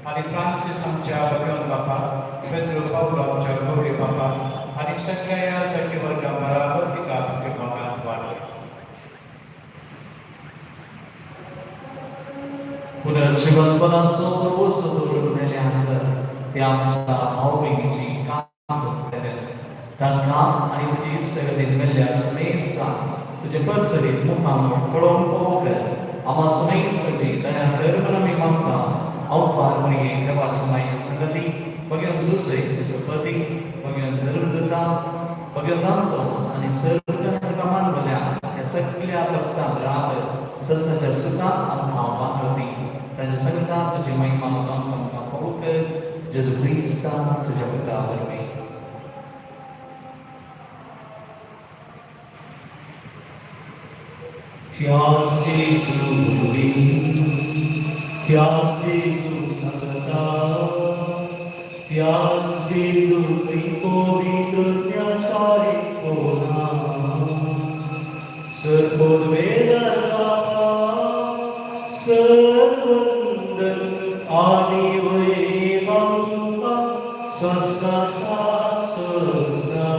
आनी फ्रांसीस आमच्या भगवान बापा पेद्रो पावलो आमच्या गौरी बापा आनी सगळ्या ह्या सखी वर्गां बराबर तिका तुज्या मोगांत वाडय. पुनर् जिवंतपणाचो प्रभू दवरून मेल्यांक ते आमच्या भाव भयणीची कामत केले तांकां आनी तुजी इश्टगतीन मेल्ल्या सुमेस्तांक तुजे परसरीत मुखामळ पळोवन फोव कर. आमा सुमेस्ताची दया कर म्हूण आमी मागता. अवपार मरिये देवाची माये संगती बगेन जुजे सपती बगेन धर्मदूतां बगेन दांतो आनी सर्व तुका मानवल्या त्या सगळ्या भक्तां बराबर सस्नाच्या सुखान आमकां वांटोवपी तांच्या संगतान तुजी महिमा गावंक आमकां फावो कर. जेजू क्रिस्ता तुज्या पुता वरवीं. त्यास जेजू सांगता, त्यास जेजू पवित्रत्याच्या कोणा सर्ववेदर बापा सर्वंदन आणि वैभव सस्नाच्या सस्ना.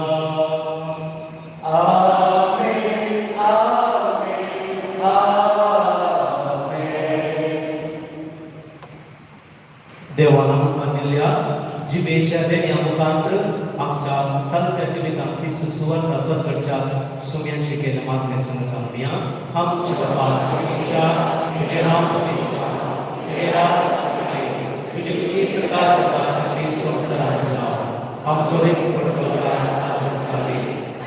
आमेन आमेन आमेन. देवान आमकां दिल्ल्या जिबेच्या देण्या मुखांत आमच्या सारक्या जिवितांत ती सुवार्ता परगटच्या सुम्यांशी केलें मागणें सांगता म्हणया. आमच्या बाबा सुमीच्या तुजें नांव पवित्र जावं, तुजें राज स्थापन, तुजी खुशी सरकार जाता तशी संवसारांत जावं. आमचो दीस पडटलो आज आमकां दी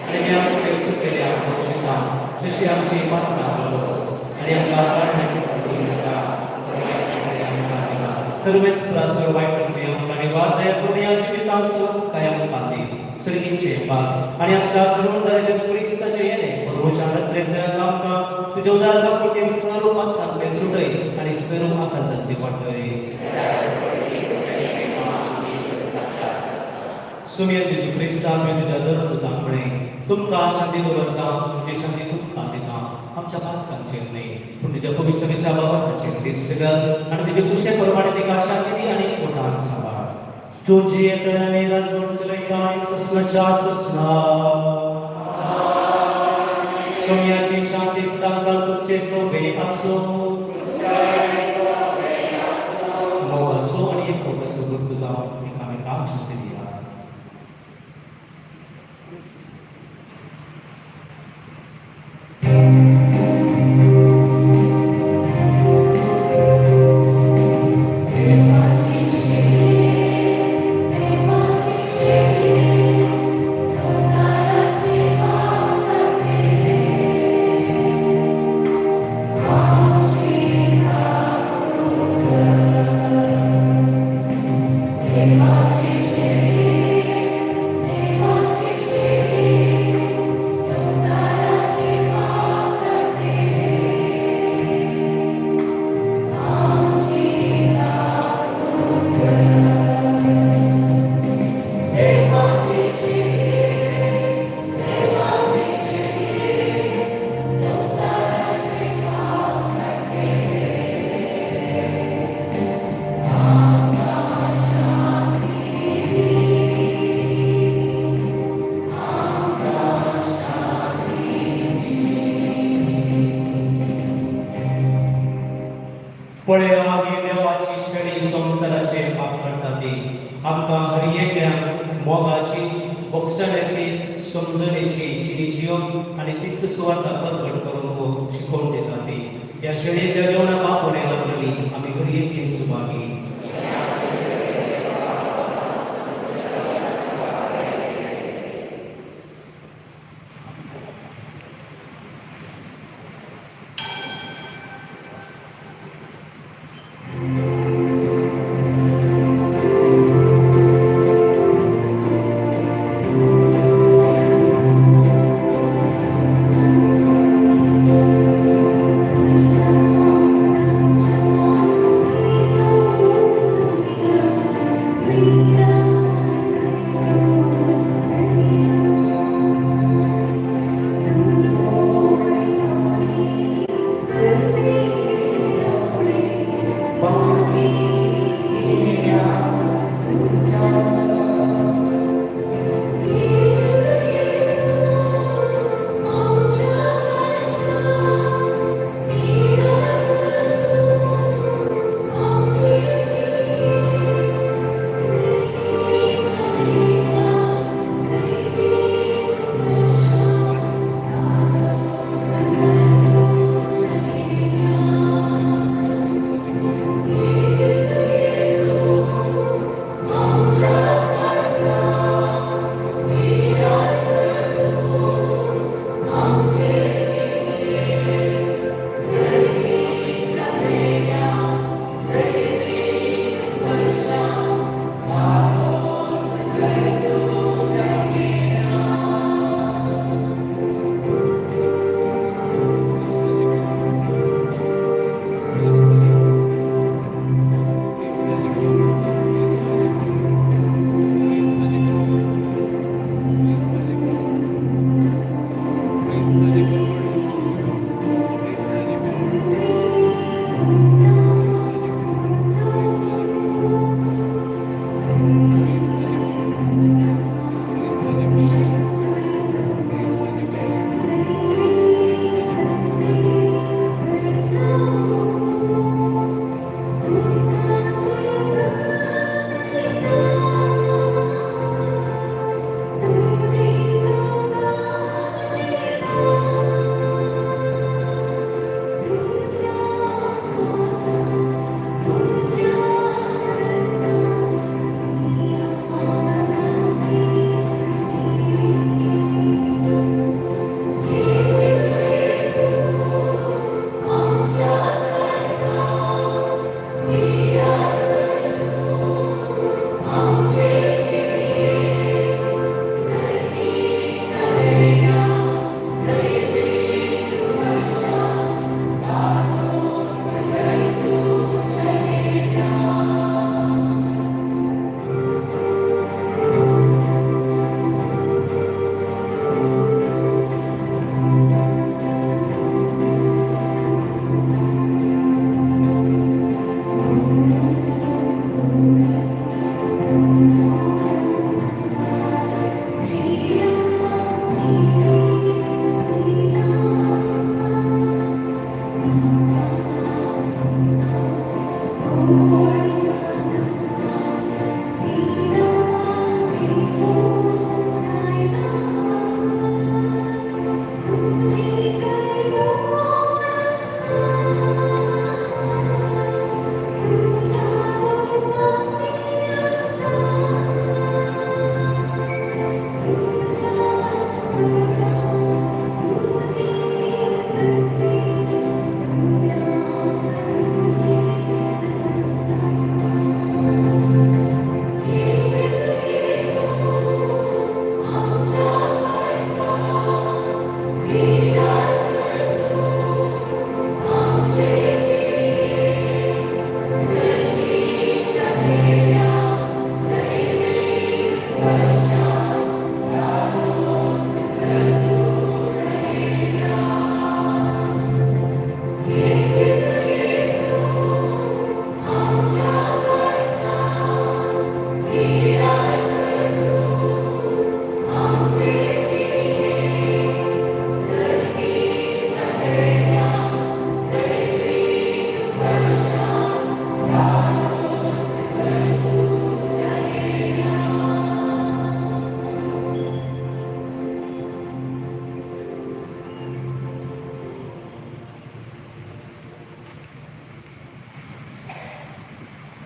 आनी आमी आमचे चुकलेल्या बक्षिता जशी आमची पात्रां बरोस आनी आमकां कारणाक पडूं नाका. सर्वेस्पराचो वायटांतली आमकां निवार दया करून ह्या जिवितांत स्वस्थताय आमकां दी. सर्गीचे बाप आनी आमच्या सर्वंदार जेजू क्रिस्ताचे येणे परवशान रत्रेंतल्यान आमकां तुज्या उदार काकुळटेन सर्व पात्रांतले सुटय आनी सर्व आकांतांतले वाटय. सुम्या जेजू क्रिस्ता आमी तुज्या धर्मदूतां कडेन तुमकां शांती दवरता, तुजी शांती तुमकां दिता. आमच्या पातकांचेर न्हय पूण तुज्या पवित्रतेच्या बाबताचेर दिश्ट घाल आनी तुजे कुशे प्रमाणे तिका शांती दी आनी पोटान सांबाळ. तुजी येतय आनी राजवट चलयता आनी सस्नाच्या सस्ना. सोम्याची शांती सदांकाळ तुमचे सोबे आसूं. मोग आसूं आनी एकवट आसूं गुर्त जावन एकामेकांक शांती दिया. पळया ही देवाची शणी संवसाराचे पाप करता ती आमकां हर एकल्याक मोगाची, बोगसण्याची, समजणेची जिणी जिवन आनी तिस्त सुवार्ता परगट करूंक शिकोवन दिता ती. ह्या शणयेच्या जेवणाक आपोवणें लागतली आमी हर एकली सुभागी. Oh,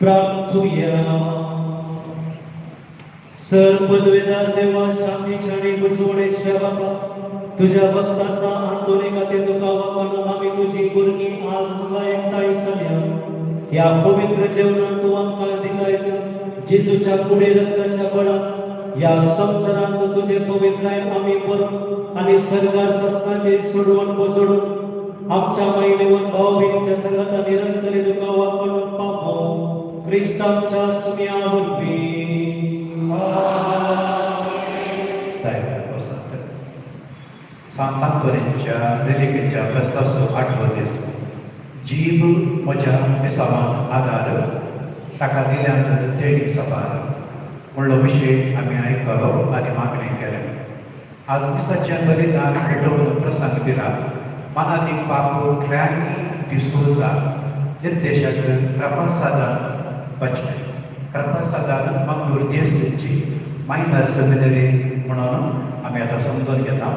प्रार्थुया. सर पदवेदार देवा, शांतीच्या आनी बुजवणेच्या बाबा, तुज्या भक्ताचा आंतोनी खातीर तुका वापरून आमी तुजी भुरगीं आज हांगा एकठांय जाल्या. ह्या पवित्र जेवणान तूं आमकां दिताय जेजूच्या कुडे रक्ताच्या बळान ह्या संवसारांत तुजे पवित्रायन आमी बरो आनी सरकार सासणाचेर सोडवण पोजोडून आमच्या मायनेवन भाव भयणीच्या संगाता निरंतर तुका वापरून पावो क्रिस्तांच्या सुम्या वरवीं. सांत आंतोनीच्या रेलिकेच्या फेस्ताचो आठवो दीस. जीव म्हज्या मिसावान आदार ताका दिल्यांत देणी सबार म्हणलो विशय आमी आयकलो आनी मागणें केलें. आज मिसाचें बलिदान पेटोवन प्रसंग दिला मानादीक बापू क्लॅनी डिसोजा, निर्देशक कृपासादान बचपे, कृपासादान मंगळूर दियसीची मायनर सेमिनरी म्हणून आमी आतां समजून घेता.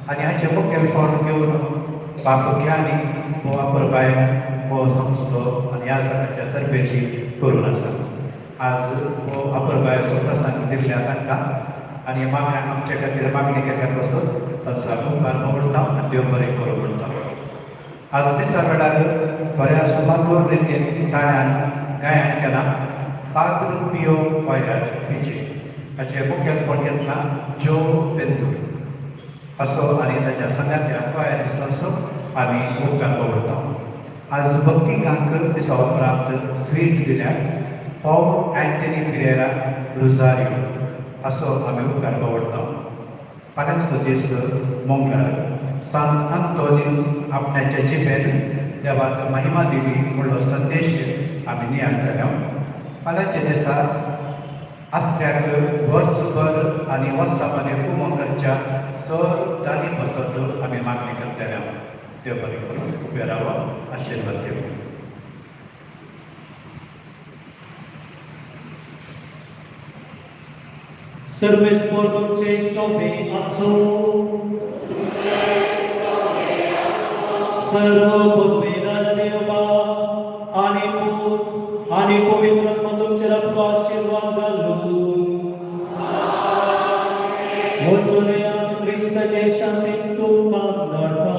आनी हाचें मुखेलपण घेवन बापू क्लॅनी हो अपुरबायेन हो संस्थो आनी ह्या सगळ्यांच्या तरबेती करून आसा. आज हो अपुरबायेचो प्रसंग दिल्ल्या तांकां आनी मागण्या आमच्या खातीर मागणी केल्ल्या पासून तांचो आमी उपकार दवरता आनी देव बरें करूं म्हणटा. आज मिसा वेळार बऱ्या सुमागोर रितीन ताळ्यान गायन केलां फादर पियो कॉयर पिचे हाचें मुखेलपण घेतलां जो बेंदूर असो आनी ताच्या संगात्या कॉयर संसो आमी उपकार दवरता. आज भक्तिकांक मिसा उपरांत स्वीट दिल्यार पॉल अँटनी पिरेरा रुजारियो असो आमी उपकार दवरता. फाल्यांचो दीस मंगळार सांत आंतोनीन आपणाच्या जिबेन देवाक महिमा दिली म्हणलो संदेश आमी नियाळटले. फाल्यांच्या दिसा आसऱ्याक वर्सभर आनी वर्सा मदें कुमकरच्या सर दादी पसत आमी मागणी करतले. देव बरें करूं, उबे रावा, आशिर्वाद दिवं. सर्वेस्पर तुमचे सोबे आसो. सर्व पदवेदार देवा आनी पूत आनी पवित्र आत्मा तुमचेर आपलो आशिर्वाद घालूं. वचुनया क्रिस्ताचे शांतीन तुमकां धाडटा.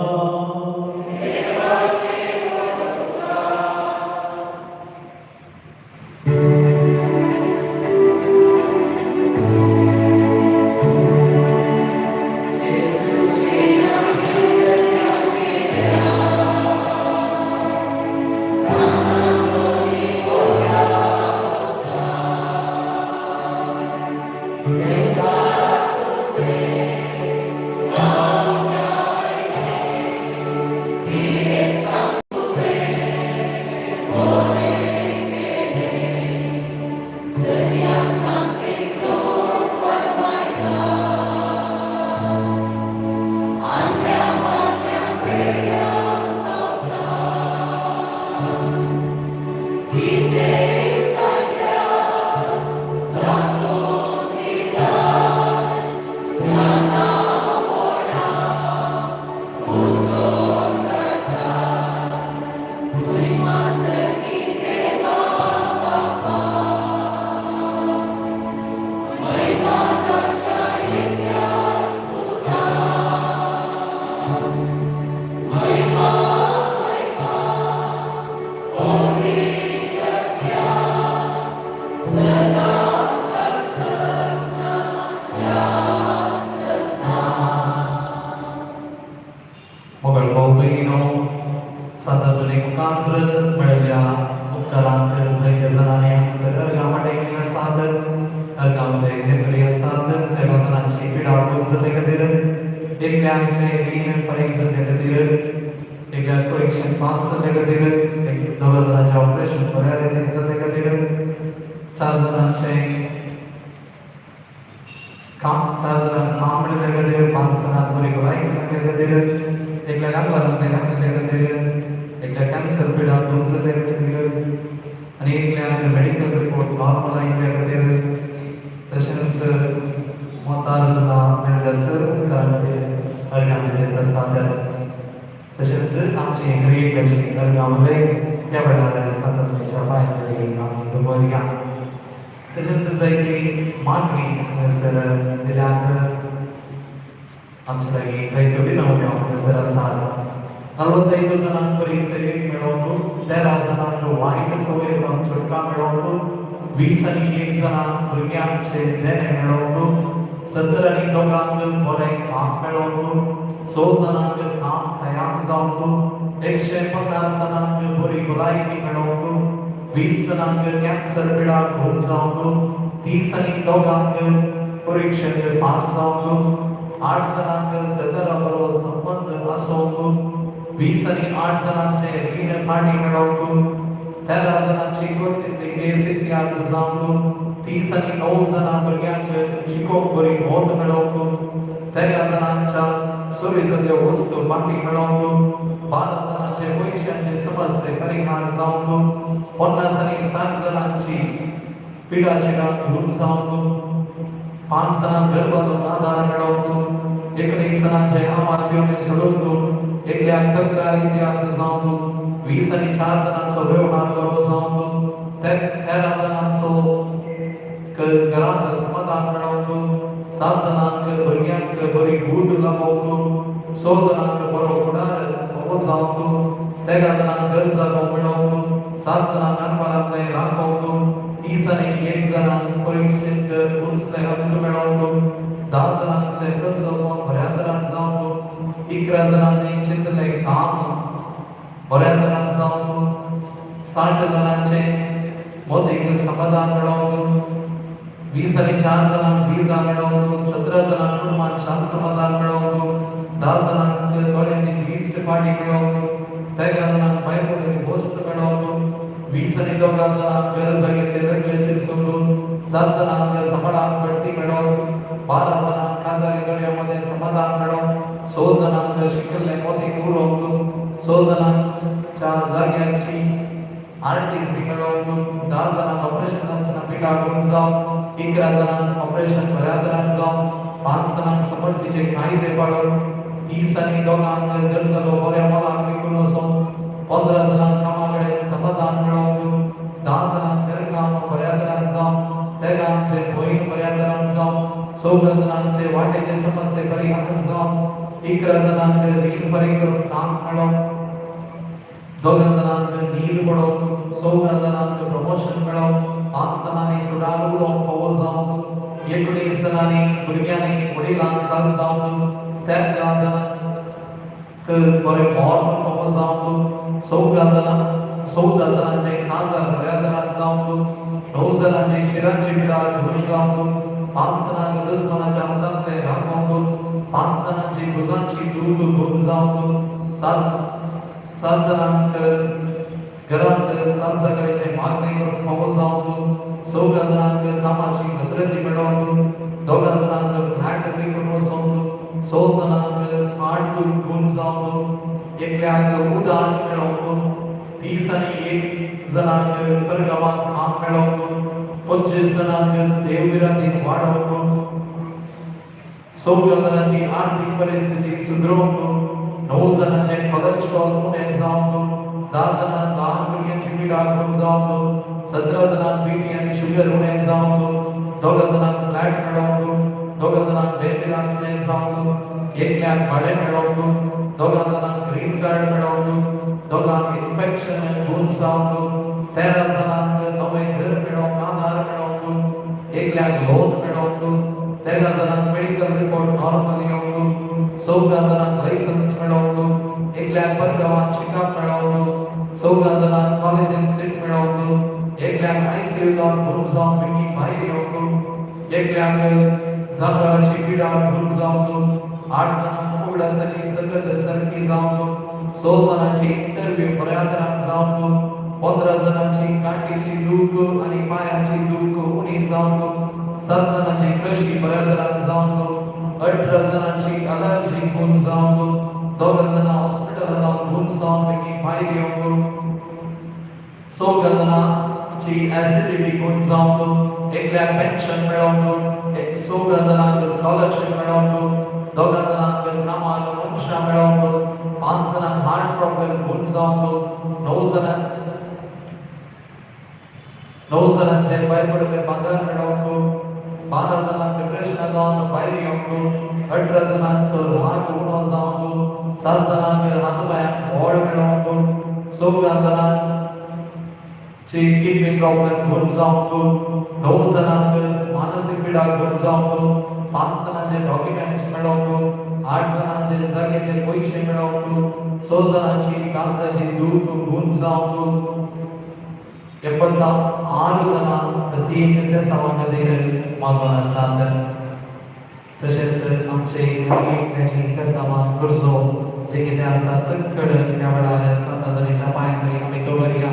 ह्या वेळार सांतांतोनीच्या पांयांतली आमी दवरया. तशेंच जायती मागणी हांगासर दिल्यात. आमच्या लागीं जायत्यो विनवण्यो हांगासर आसात. 45 जाणांक बरी सेवेक मेळोवंक, 13 जाणांक वायट संवयेंतल्यान सुटका मेळोवंक, 21 जाणांक भुरग्यांचे देणें मेळोवंक, 72 बरें काम मेळोवंक, 6 जाणांक काम कायम जावंक, 150 जाणांक बरी भलायकी मेळोवंक, 20 जाणांक कॅन्सर पिडा खूब जावंक, 32 परिक्षेंत पास जावंक, 8 जाणांक शेजारा बरोबर संबंद आसोवंक, 28 जाणांचे रीण फाटी मेळोवंक, 13 जाणांची कोर्तींतली केस इतिहास जावंक, 39 जाणां भुरग्यांक शिकोवंक बरी मौत मेळोवंक, 13 जाणांच्या चोरी जाल्ल्यो वस्तू फाटी मेळोवंक, 12 जाणांचे पयशांचे समस्ये परिहार जावंक, 56 जाणांची पिडा शिडा दूर जावंक, 5 जाणांक गर्भातून आदार मेळोवंक, 19 जाणांचे आमार पिवणे सोडूंक, एकल्याक तक्रार इतिहास जावंक, 24 जाणांचो वेव्हार बरो जावंक, 13 जाणांचो घरांत समाधान मेळोवंक, 7 जाणांक भुरग्यांक बरी बूद लाबोवंक, 6 जाणांक बरो फुडार फावो जावंक, 13 जाणांक घर जागो मेळोवंक, 7 जाणांक अनवरांतलें राखोवंक, 31 जाणांक परिक्षेंत उंचले हक्क मेळोवंक, 10 जाणांचे कसो बऱ्या तरान जावंक, 11 जाणांनी चिंतलें काम बऱ्या तरान जावंक, 60 जाणांचे मोतीक समाधान मेळोवंक, 24 जाणांक विजा मेळोवंक, 17 जाणांक कुटुंबांत शांत समाधान मेळोवंक, 10 जाणांक दोळ्यांची दिश्ट फाटी मेळोवंक, 13 जाणांक बायबलाची वस्त मेळोवंक, 22 जाणांक घर जाग्याचे रगले तिरसूंक, 7 जाणांक सांबाळाक बढती मेळोवंक, 12 जाणांक काजारी जोड्या मदें समाधान मेळोवंक, 6 जाणांक शिकिल्ले मोती उरोवंक, 6 जाणांच्या जाग्याची RTC मेळोवंक, 10 जाणांक ऑपरेशन आसतना पिडा गुण जावंक, 11 जाणांक ऑपरेशन बऱ्या तरान जावंक, 5 जाणांक समर्थीचे कायदे पाळूंक, 32 घर जागो बऱ्या मोलाक विकून वचोंक, 15 जाणांक कामा कडेन समाधान मेळोवंक, 10 जाणांक घरकाम बऱ्या तरान जावंक, 13 भयण बऱ्या तरान जावंक, 14 जाणांचे वाटेचे समस्ये परिहार जावंक, 11 जाणांक रीण फारीक करून काम मेळोवंक, 2 जाणांक न्हीद पडोवंक, 14 जाणांक प्रमोशन मेळोवंक, 5 जाणांनी सुडार उलोवंक फावो जावंक, 19 जाणांनी भुरग्यांनी वडिलांक काल जावंक, 13 जाणांक बरें मर्ण फावो जावंक, 14 जाणांचे काजार बऱ्या तरान जावंक, 9 जाणांची शिरांची पिडा दूर जावंक, 5 जाणांक दुस्मानाच्या हातांतलें राखोवंक, 5 जाणांची भुजांची दूख गुम जावंक, 7 जाणांक घरांत सांजसकाळचे मागणी करून फावो जावंक, 14 जाणांक कामाची भद्रती मेळोवंक, 2 जाणांक फ्लॅट विकून वचोवंक, 6 जाणांक आठ दूख गुम जावंक, एकल्याक उदाहरण मेळोवंक, 31 जाणांक परगांवांत काम मेळोवंक, 25 जाणांक देवबिरादीन वाडोवंक, 14 जाणांची आर्थीक परिस्थिती सुदरोवंक, 9 जाणांचे कोलेस्ट्रॉल उणें जावंक, 10 जाणांक ल्हान भुरग्यांची पिडा गुण जावंक, 17 जाणांक बीपी आनी शुगर उणें जावंक, 2 जाणांक फ्लॅट मेळोवंक, 2 जाणांक बेबिरांत उणें जावंक, एकल्याक भाडें मेळोवंक, 2 जाणांक ग्रीन कार्ड मेळोवंक, 2 इन्फेक्शन गुण जावंक, 13 जाणांक नवें घर मेळोवंक आदार मेळोवंक, एकल्याक लोन मेळोवंक, 13 जाणांक मेडिकल रिपोर्ट नॉर्मल येवंक, 14 जाणांक लायसन्स मेळोवंक, एकल्याक परगांवांत शिकप मेळोवंक, 14 जाणांक कॉलेजींत सीट मेळोवंक, एकल्याक ICU जावन गुण जावन बेगीन भायर येवंक, एकल्याक जनावरांची पिडा गुण जावंक, 8 जाणांक उगडासाची सगत सारकी जावंक, 6 जाणांची इंटरव्यू बऱ्या तरान जावंक, 15 जाणांची कांटीची दूख आनी पांयाची दूख उणी जावंक, 7 जाणांची क्रशी बऱ्या तरान जावंक, 18 जाणांची अलर्जी गुण जावंक, 2 जाणां हॉस्पिटलांत गुण जावन बेगीन भायर येवंक, 14 जाणांची एसिडिटी गुण जावंक, एकल्याक पेन्शन मेळोवंक, 16 जाणांक स्कॉलरशीप मेळोवंक, 2 जाणांक कामाक मनशां मेळोवंक, 5 जाणांक हार्ट प्रॉब्लेम गुण जावंक, 9 जाणांक 9 जाणांचे भायर पडिल्ले भांगर मेळोवंक, 12 जाणांक डिप्रेशनाक जावन भायर येवंक, 18 जाणांचो राग उणो जावंक, 7 जाणांक हात पांयांक बळ मेळोवंक, 14 जाणांक किडनी प्रॉब्लम गुण जावंक, 9 जाणांक मानसीक पिडा गुण जावंक, 5 जाणांचे डॉक्युमेंट्स मेळोवंक, 8 जाणांचे जाग्याचे पयशे मेळोवंक, 6 जाणांची दांताची दूख गुण जावंक, 86 जाणां प्रत्येक तेसांवा खातीर मागून आसात. तशेंच आमचे एकल्याची तेसांवां गरजो जे कितें आसा चडकड त्या वेळार सांतांतोनीच्या पांयां तरी आमी दवरया.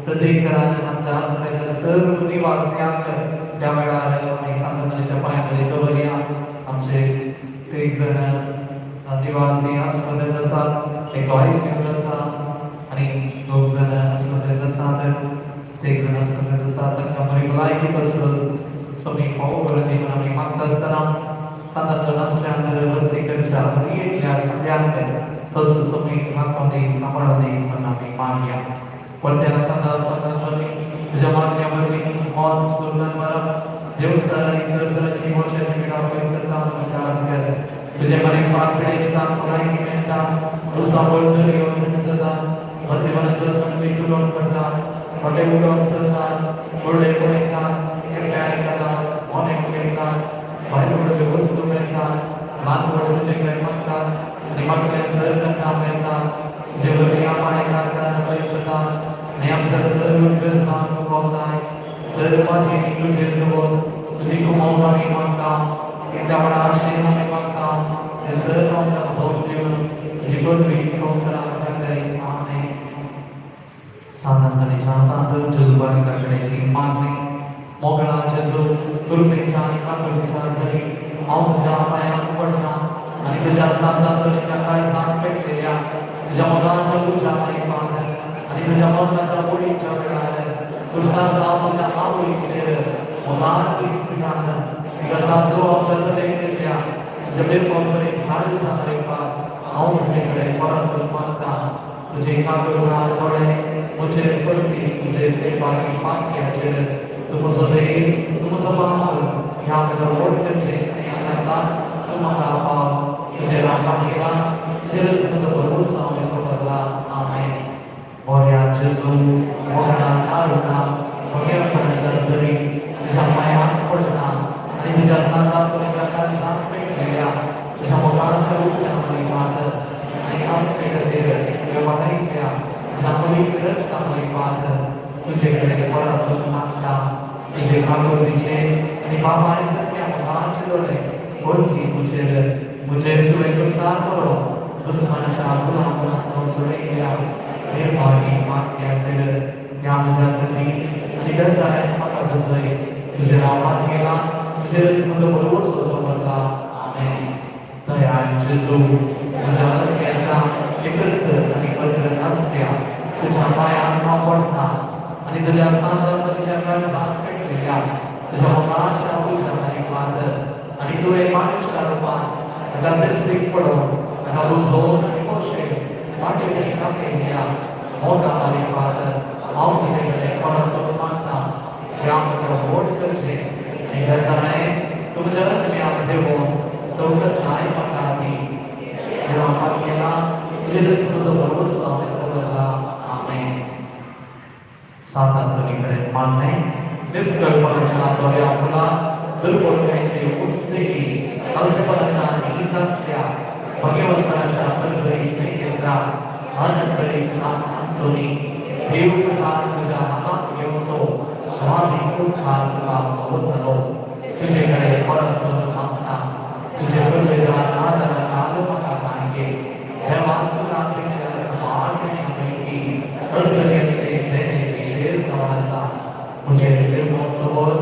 प्रत्येक घरान आमच्या आसऱ्याच्या सर्व निवासियांक त्या वेळार आमी सांतांतोनीच्या पांयां तरी दवरया. आमचे 3 जाण निवासी आस्पत्रेंत आसात, एक आयसीयूंत आसा आनी 2 जाण आस्पत्रेंत आसात, 3 जाण आस्पत्रेंत आसात. तांकां बरी भलायकी तसो समी फावो करून दी म्हूण आमी मागता आसतना सांतांतोन आसऱ्यांत वस्ती करच्या हर एकल्या सद्यांक तसो समी राखून दी, सांबाळून दी म्हूण आमी मागया. परत्या सांतांतोनी तुज्या मागण्या वरवीं मन सुरदान मरप देवसर आनी सरतराची मोशाची पिडा पयस जाता म्हूण उगडास कर. तुजे मारिफात पिडेस्तांक भलायकी मेळटा, उसावळ दर्यो थंड जाता, मध्यमनाचो संगीत उलोवन पडटा, थोडे उलोवन चलता, व्हडले पळयता, एकटे आयकता, मोने उलयता, भायर व्हडल्यो वस्तू मेळटा, ल्हान व्हड तुजे कडेन मागतात आनी मागले सर तांकां मेळटा. तुजे वरवीं अपायकाच्या पयस जाता आनी आमच्या सर्व गरजांक पावताय. सर्व मातयेनी तुजेर दवर, तुजी कुमोक आमी मागता, इतल्या व्हडा आशेन आमी मागता, हे सर्व आमकां झोप दिवन तुजी पदवी संवसाराक दाखय. आमेन. सांतांतोनीच्या हातांत जेजू बाळका कडेन ती मागली. मोगळा जेजू, कृपेच्या आनी काकुळटीच्या जरी हांव तुज्या पांयांक पडटा आनी तुज्या सांतांतोनीच्या काळजांत पेटलेल्या तुज्या मोगाच्या उज्या मारिफात आनी तुज्या मरणाच्या ओडीच्या वेळार खुर्सार हांव म्हज्या आवयचेर मोगान क्रिस्तान तिका साजो आमच्या तरेक दिल्या तुज्या बेपरी काळजा मारिफात हांव तुजे कडेन परत मागता. तुजे कागदार दोळे म्हजेर परती तुजे ते बाकी पातक्याचेर तूं म्हजो देव, तूं म्हजो बाप, ह्या म्हज्या वळखीचेर आनी आनंदान तूं म्हाका पाव. तुजेर हांव गेला, तुजेरच म्हजो भरवंसो हांवें दवरला. आमेन. बऱ्या जेजू, मोगळा काळजा भगेपणाच्या जरी तुज्या पांयांक पडटा आनी तुज्या सांतांतोनीच्या काळजांत पेटलेल्या तुज्या मोगाच्या उच्चा मारिफात आनी आमचे खातीर वेव्हारांतल्या तुज्या पवित्र रक्ता मारिफात तुजे कडेन परत मागता. तुजे काकुळटीचे आनी बापाय सारक्या मोगाचे दोळे परती म्हजेर म्हजेर तुवें प्रसार बरो दुस्मानाच्या गुलामपणांत चलयल्या निर्माणी मागत्याचेर ह्या म्हज्या प्रती आनी गजाल्यांक म्हाका बसय. तुजेर हांव मातयेला, तुजेरच म्हजो भरवंसो दवरला. आमेन. दयाळ जेजू, म्हज्या आत्म्याच्या एकच आनी पत्र आसल्या तुज्या पांयांक हांव पडटा आनी तुज्या सांतांतोनीच्या काळजांत पेटलेल्या तुज्या मोगाच्या उज्या मारिफात आनी तुवें मानुशा रुपान ताका दिश्टीक पडोवन ताका बुजोवन आनी पोशेन म्हाजे कडेन दाखयल्या मोगा मारिफात हांव तुजे कडेन परत मागता. ह्या म्हज्या व्हड करचें आनी गजालें तूं म्हज्या आत्म्याक देवोवन चवकसाय म्हाका दी. देवा मातयेला, तुजेरच म्हजो भरवंसो हांवें दवरला. आमेन. सांतांतोनी कडेन मागणें. निस्कळपणाच्या दोळ्या फुलां दुर्बलतायेची उंच देगी हलकेपणाच्या नीज आसल्या भगवंतपणाच्या पर्जळी केंद्रा आनंदभरीत सांत आंतोनी, देव उठार तुज्या हातांत घेवचो स्वामी उपकार तुका फावो जालो. तुजे कडेन परत मागता. तुजे पदवेदार आदारा काल म्हाका काणगे देवान तुका दिल्ल्या समान देण्या पैकी असल्याचे देणे विशेष जावन आसा. म्हजेर निर्मोन दवर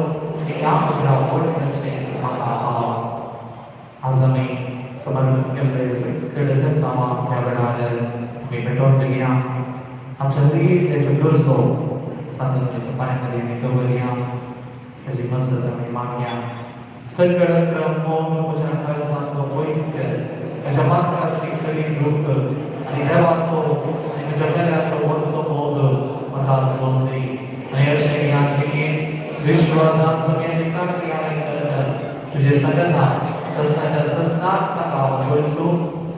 आनी ह्या म्हज्या वळखाचें म्हाका पाव. आज आमी समर्पण केल्ले सगळे तेसांवां त्या वेळार आमी पेटोवन दिवया. आमच्या हर एकल्याच्यो गरजो सांतांतोनीच्या पांयां तरी आमी दवरया, ताची मजत आमी मागया. सगळो क्रम मोग म्हज्या काळजांतलो पयस कर, म्हज्या पातकाची खरी दूख आनी देवाचो आनी म्हज्या मेल्याचो व्हडलो मोग म्हाका जोडून दी. आनी अशें ह्या जिणेंत विश्वासान सगळ्यांची सारकी आनी तुजे संगता ससनाच्या ससनाक ताका वळचो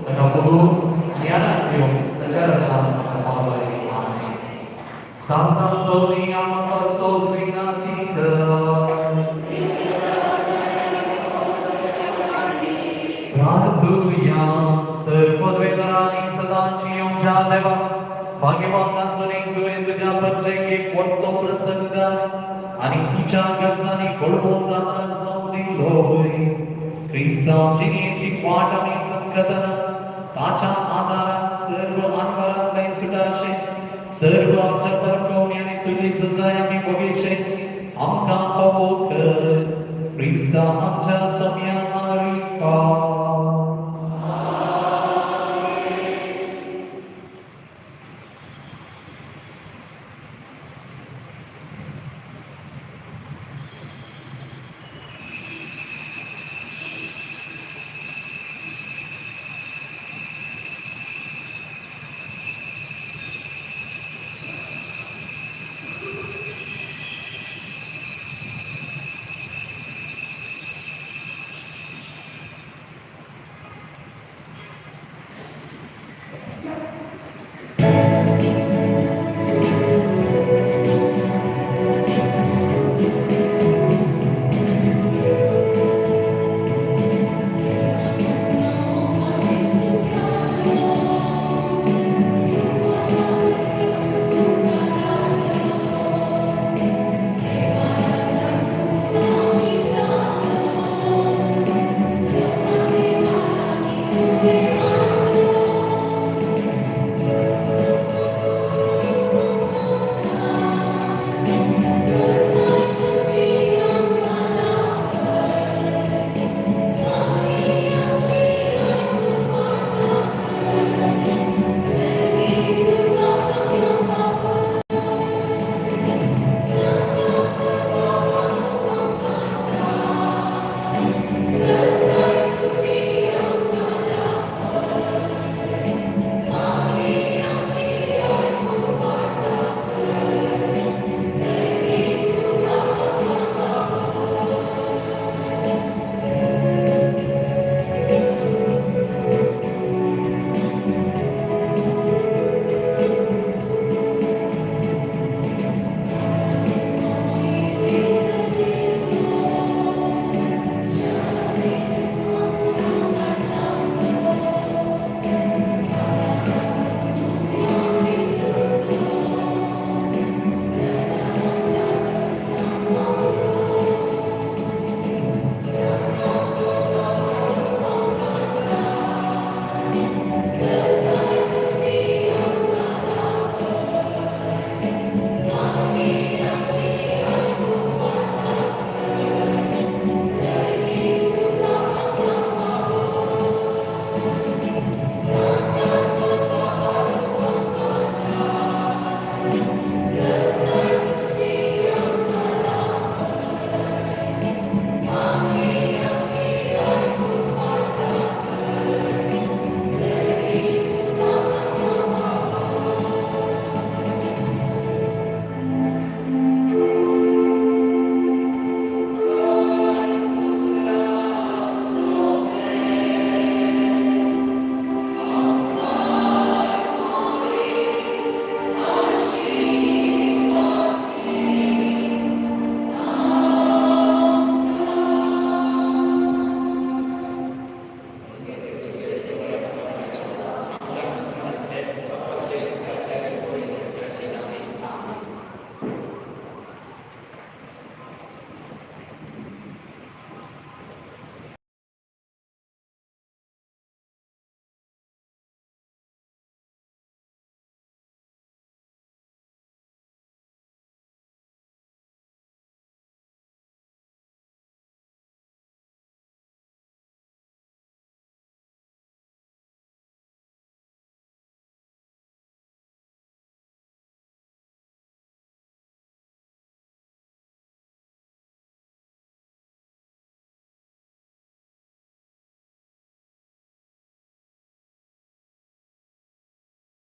ताका फुगू आनी आनंद दिवन सकल ताका पावय. आमेन. Sant Antoni amata soldrinati प्रार्थुया. सर्वद्वेदरानी सदांची येवच्या देवा, भाग्यवान आंतोनीक तुवें तुज्या परजेक वर्तो प्रसंग आनी तिच्या गरजांनी घडोवन आदार जावन दिलो. क्रिस्तांव जिणेची वाट आमी समजतना ताच्या आदारान सर्व आनवरांतल्यान सुटाशे, सर्व आमच्या परकवणी आनी तुजी सजाय आमी भोगेशे आमकां फावो कर. क्रिस्तांव आमच्या सम्या मारिफा.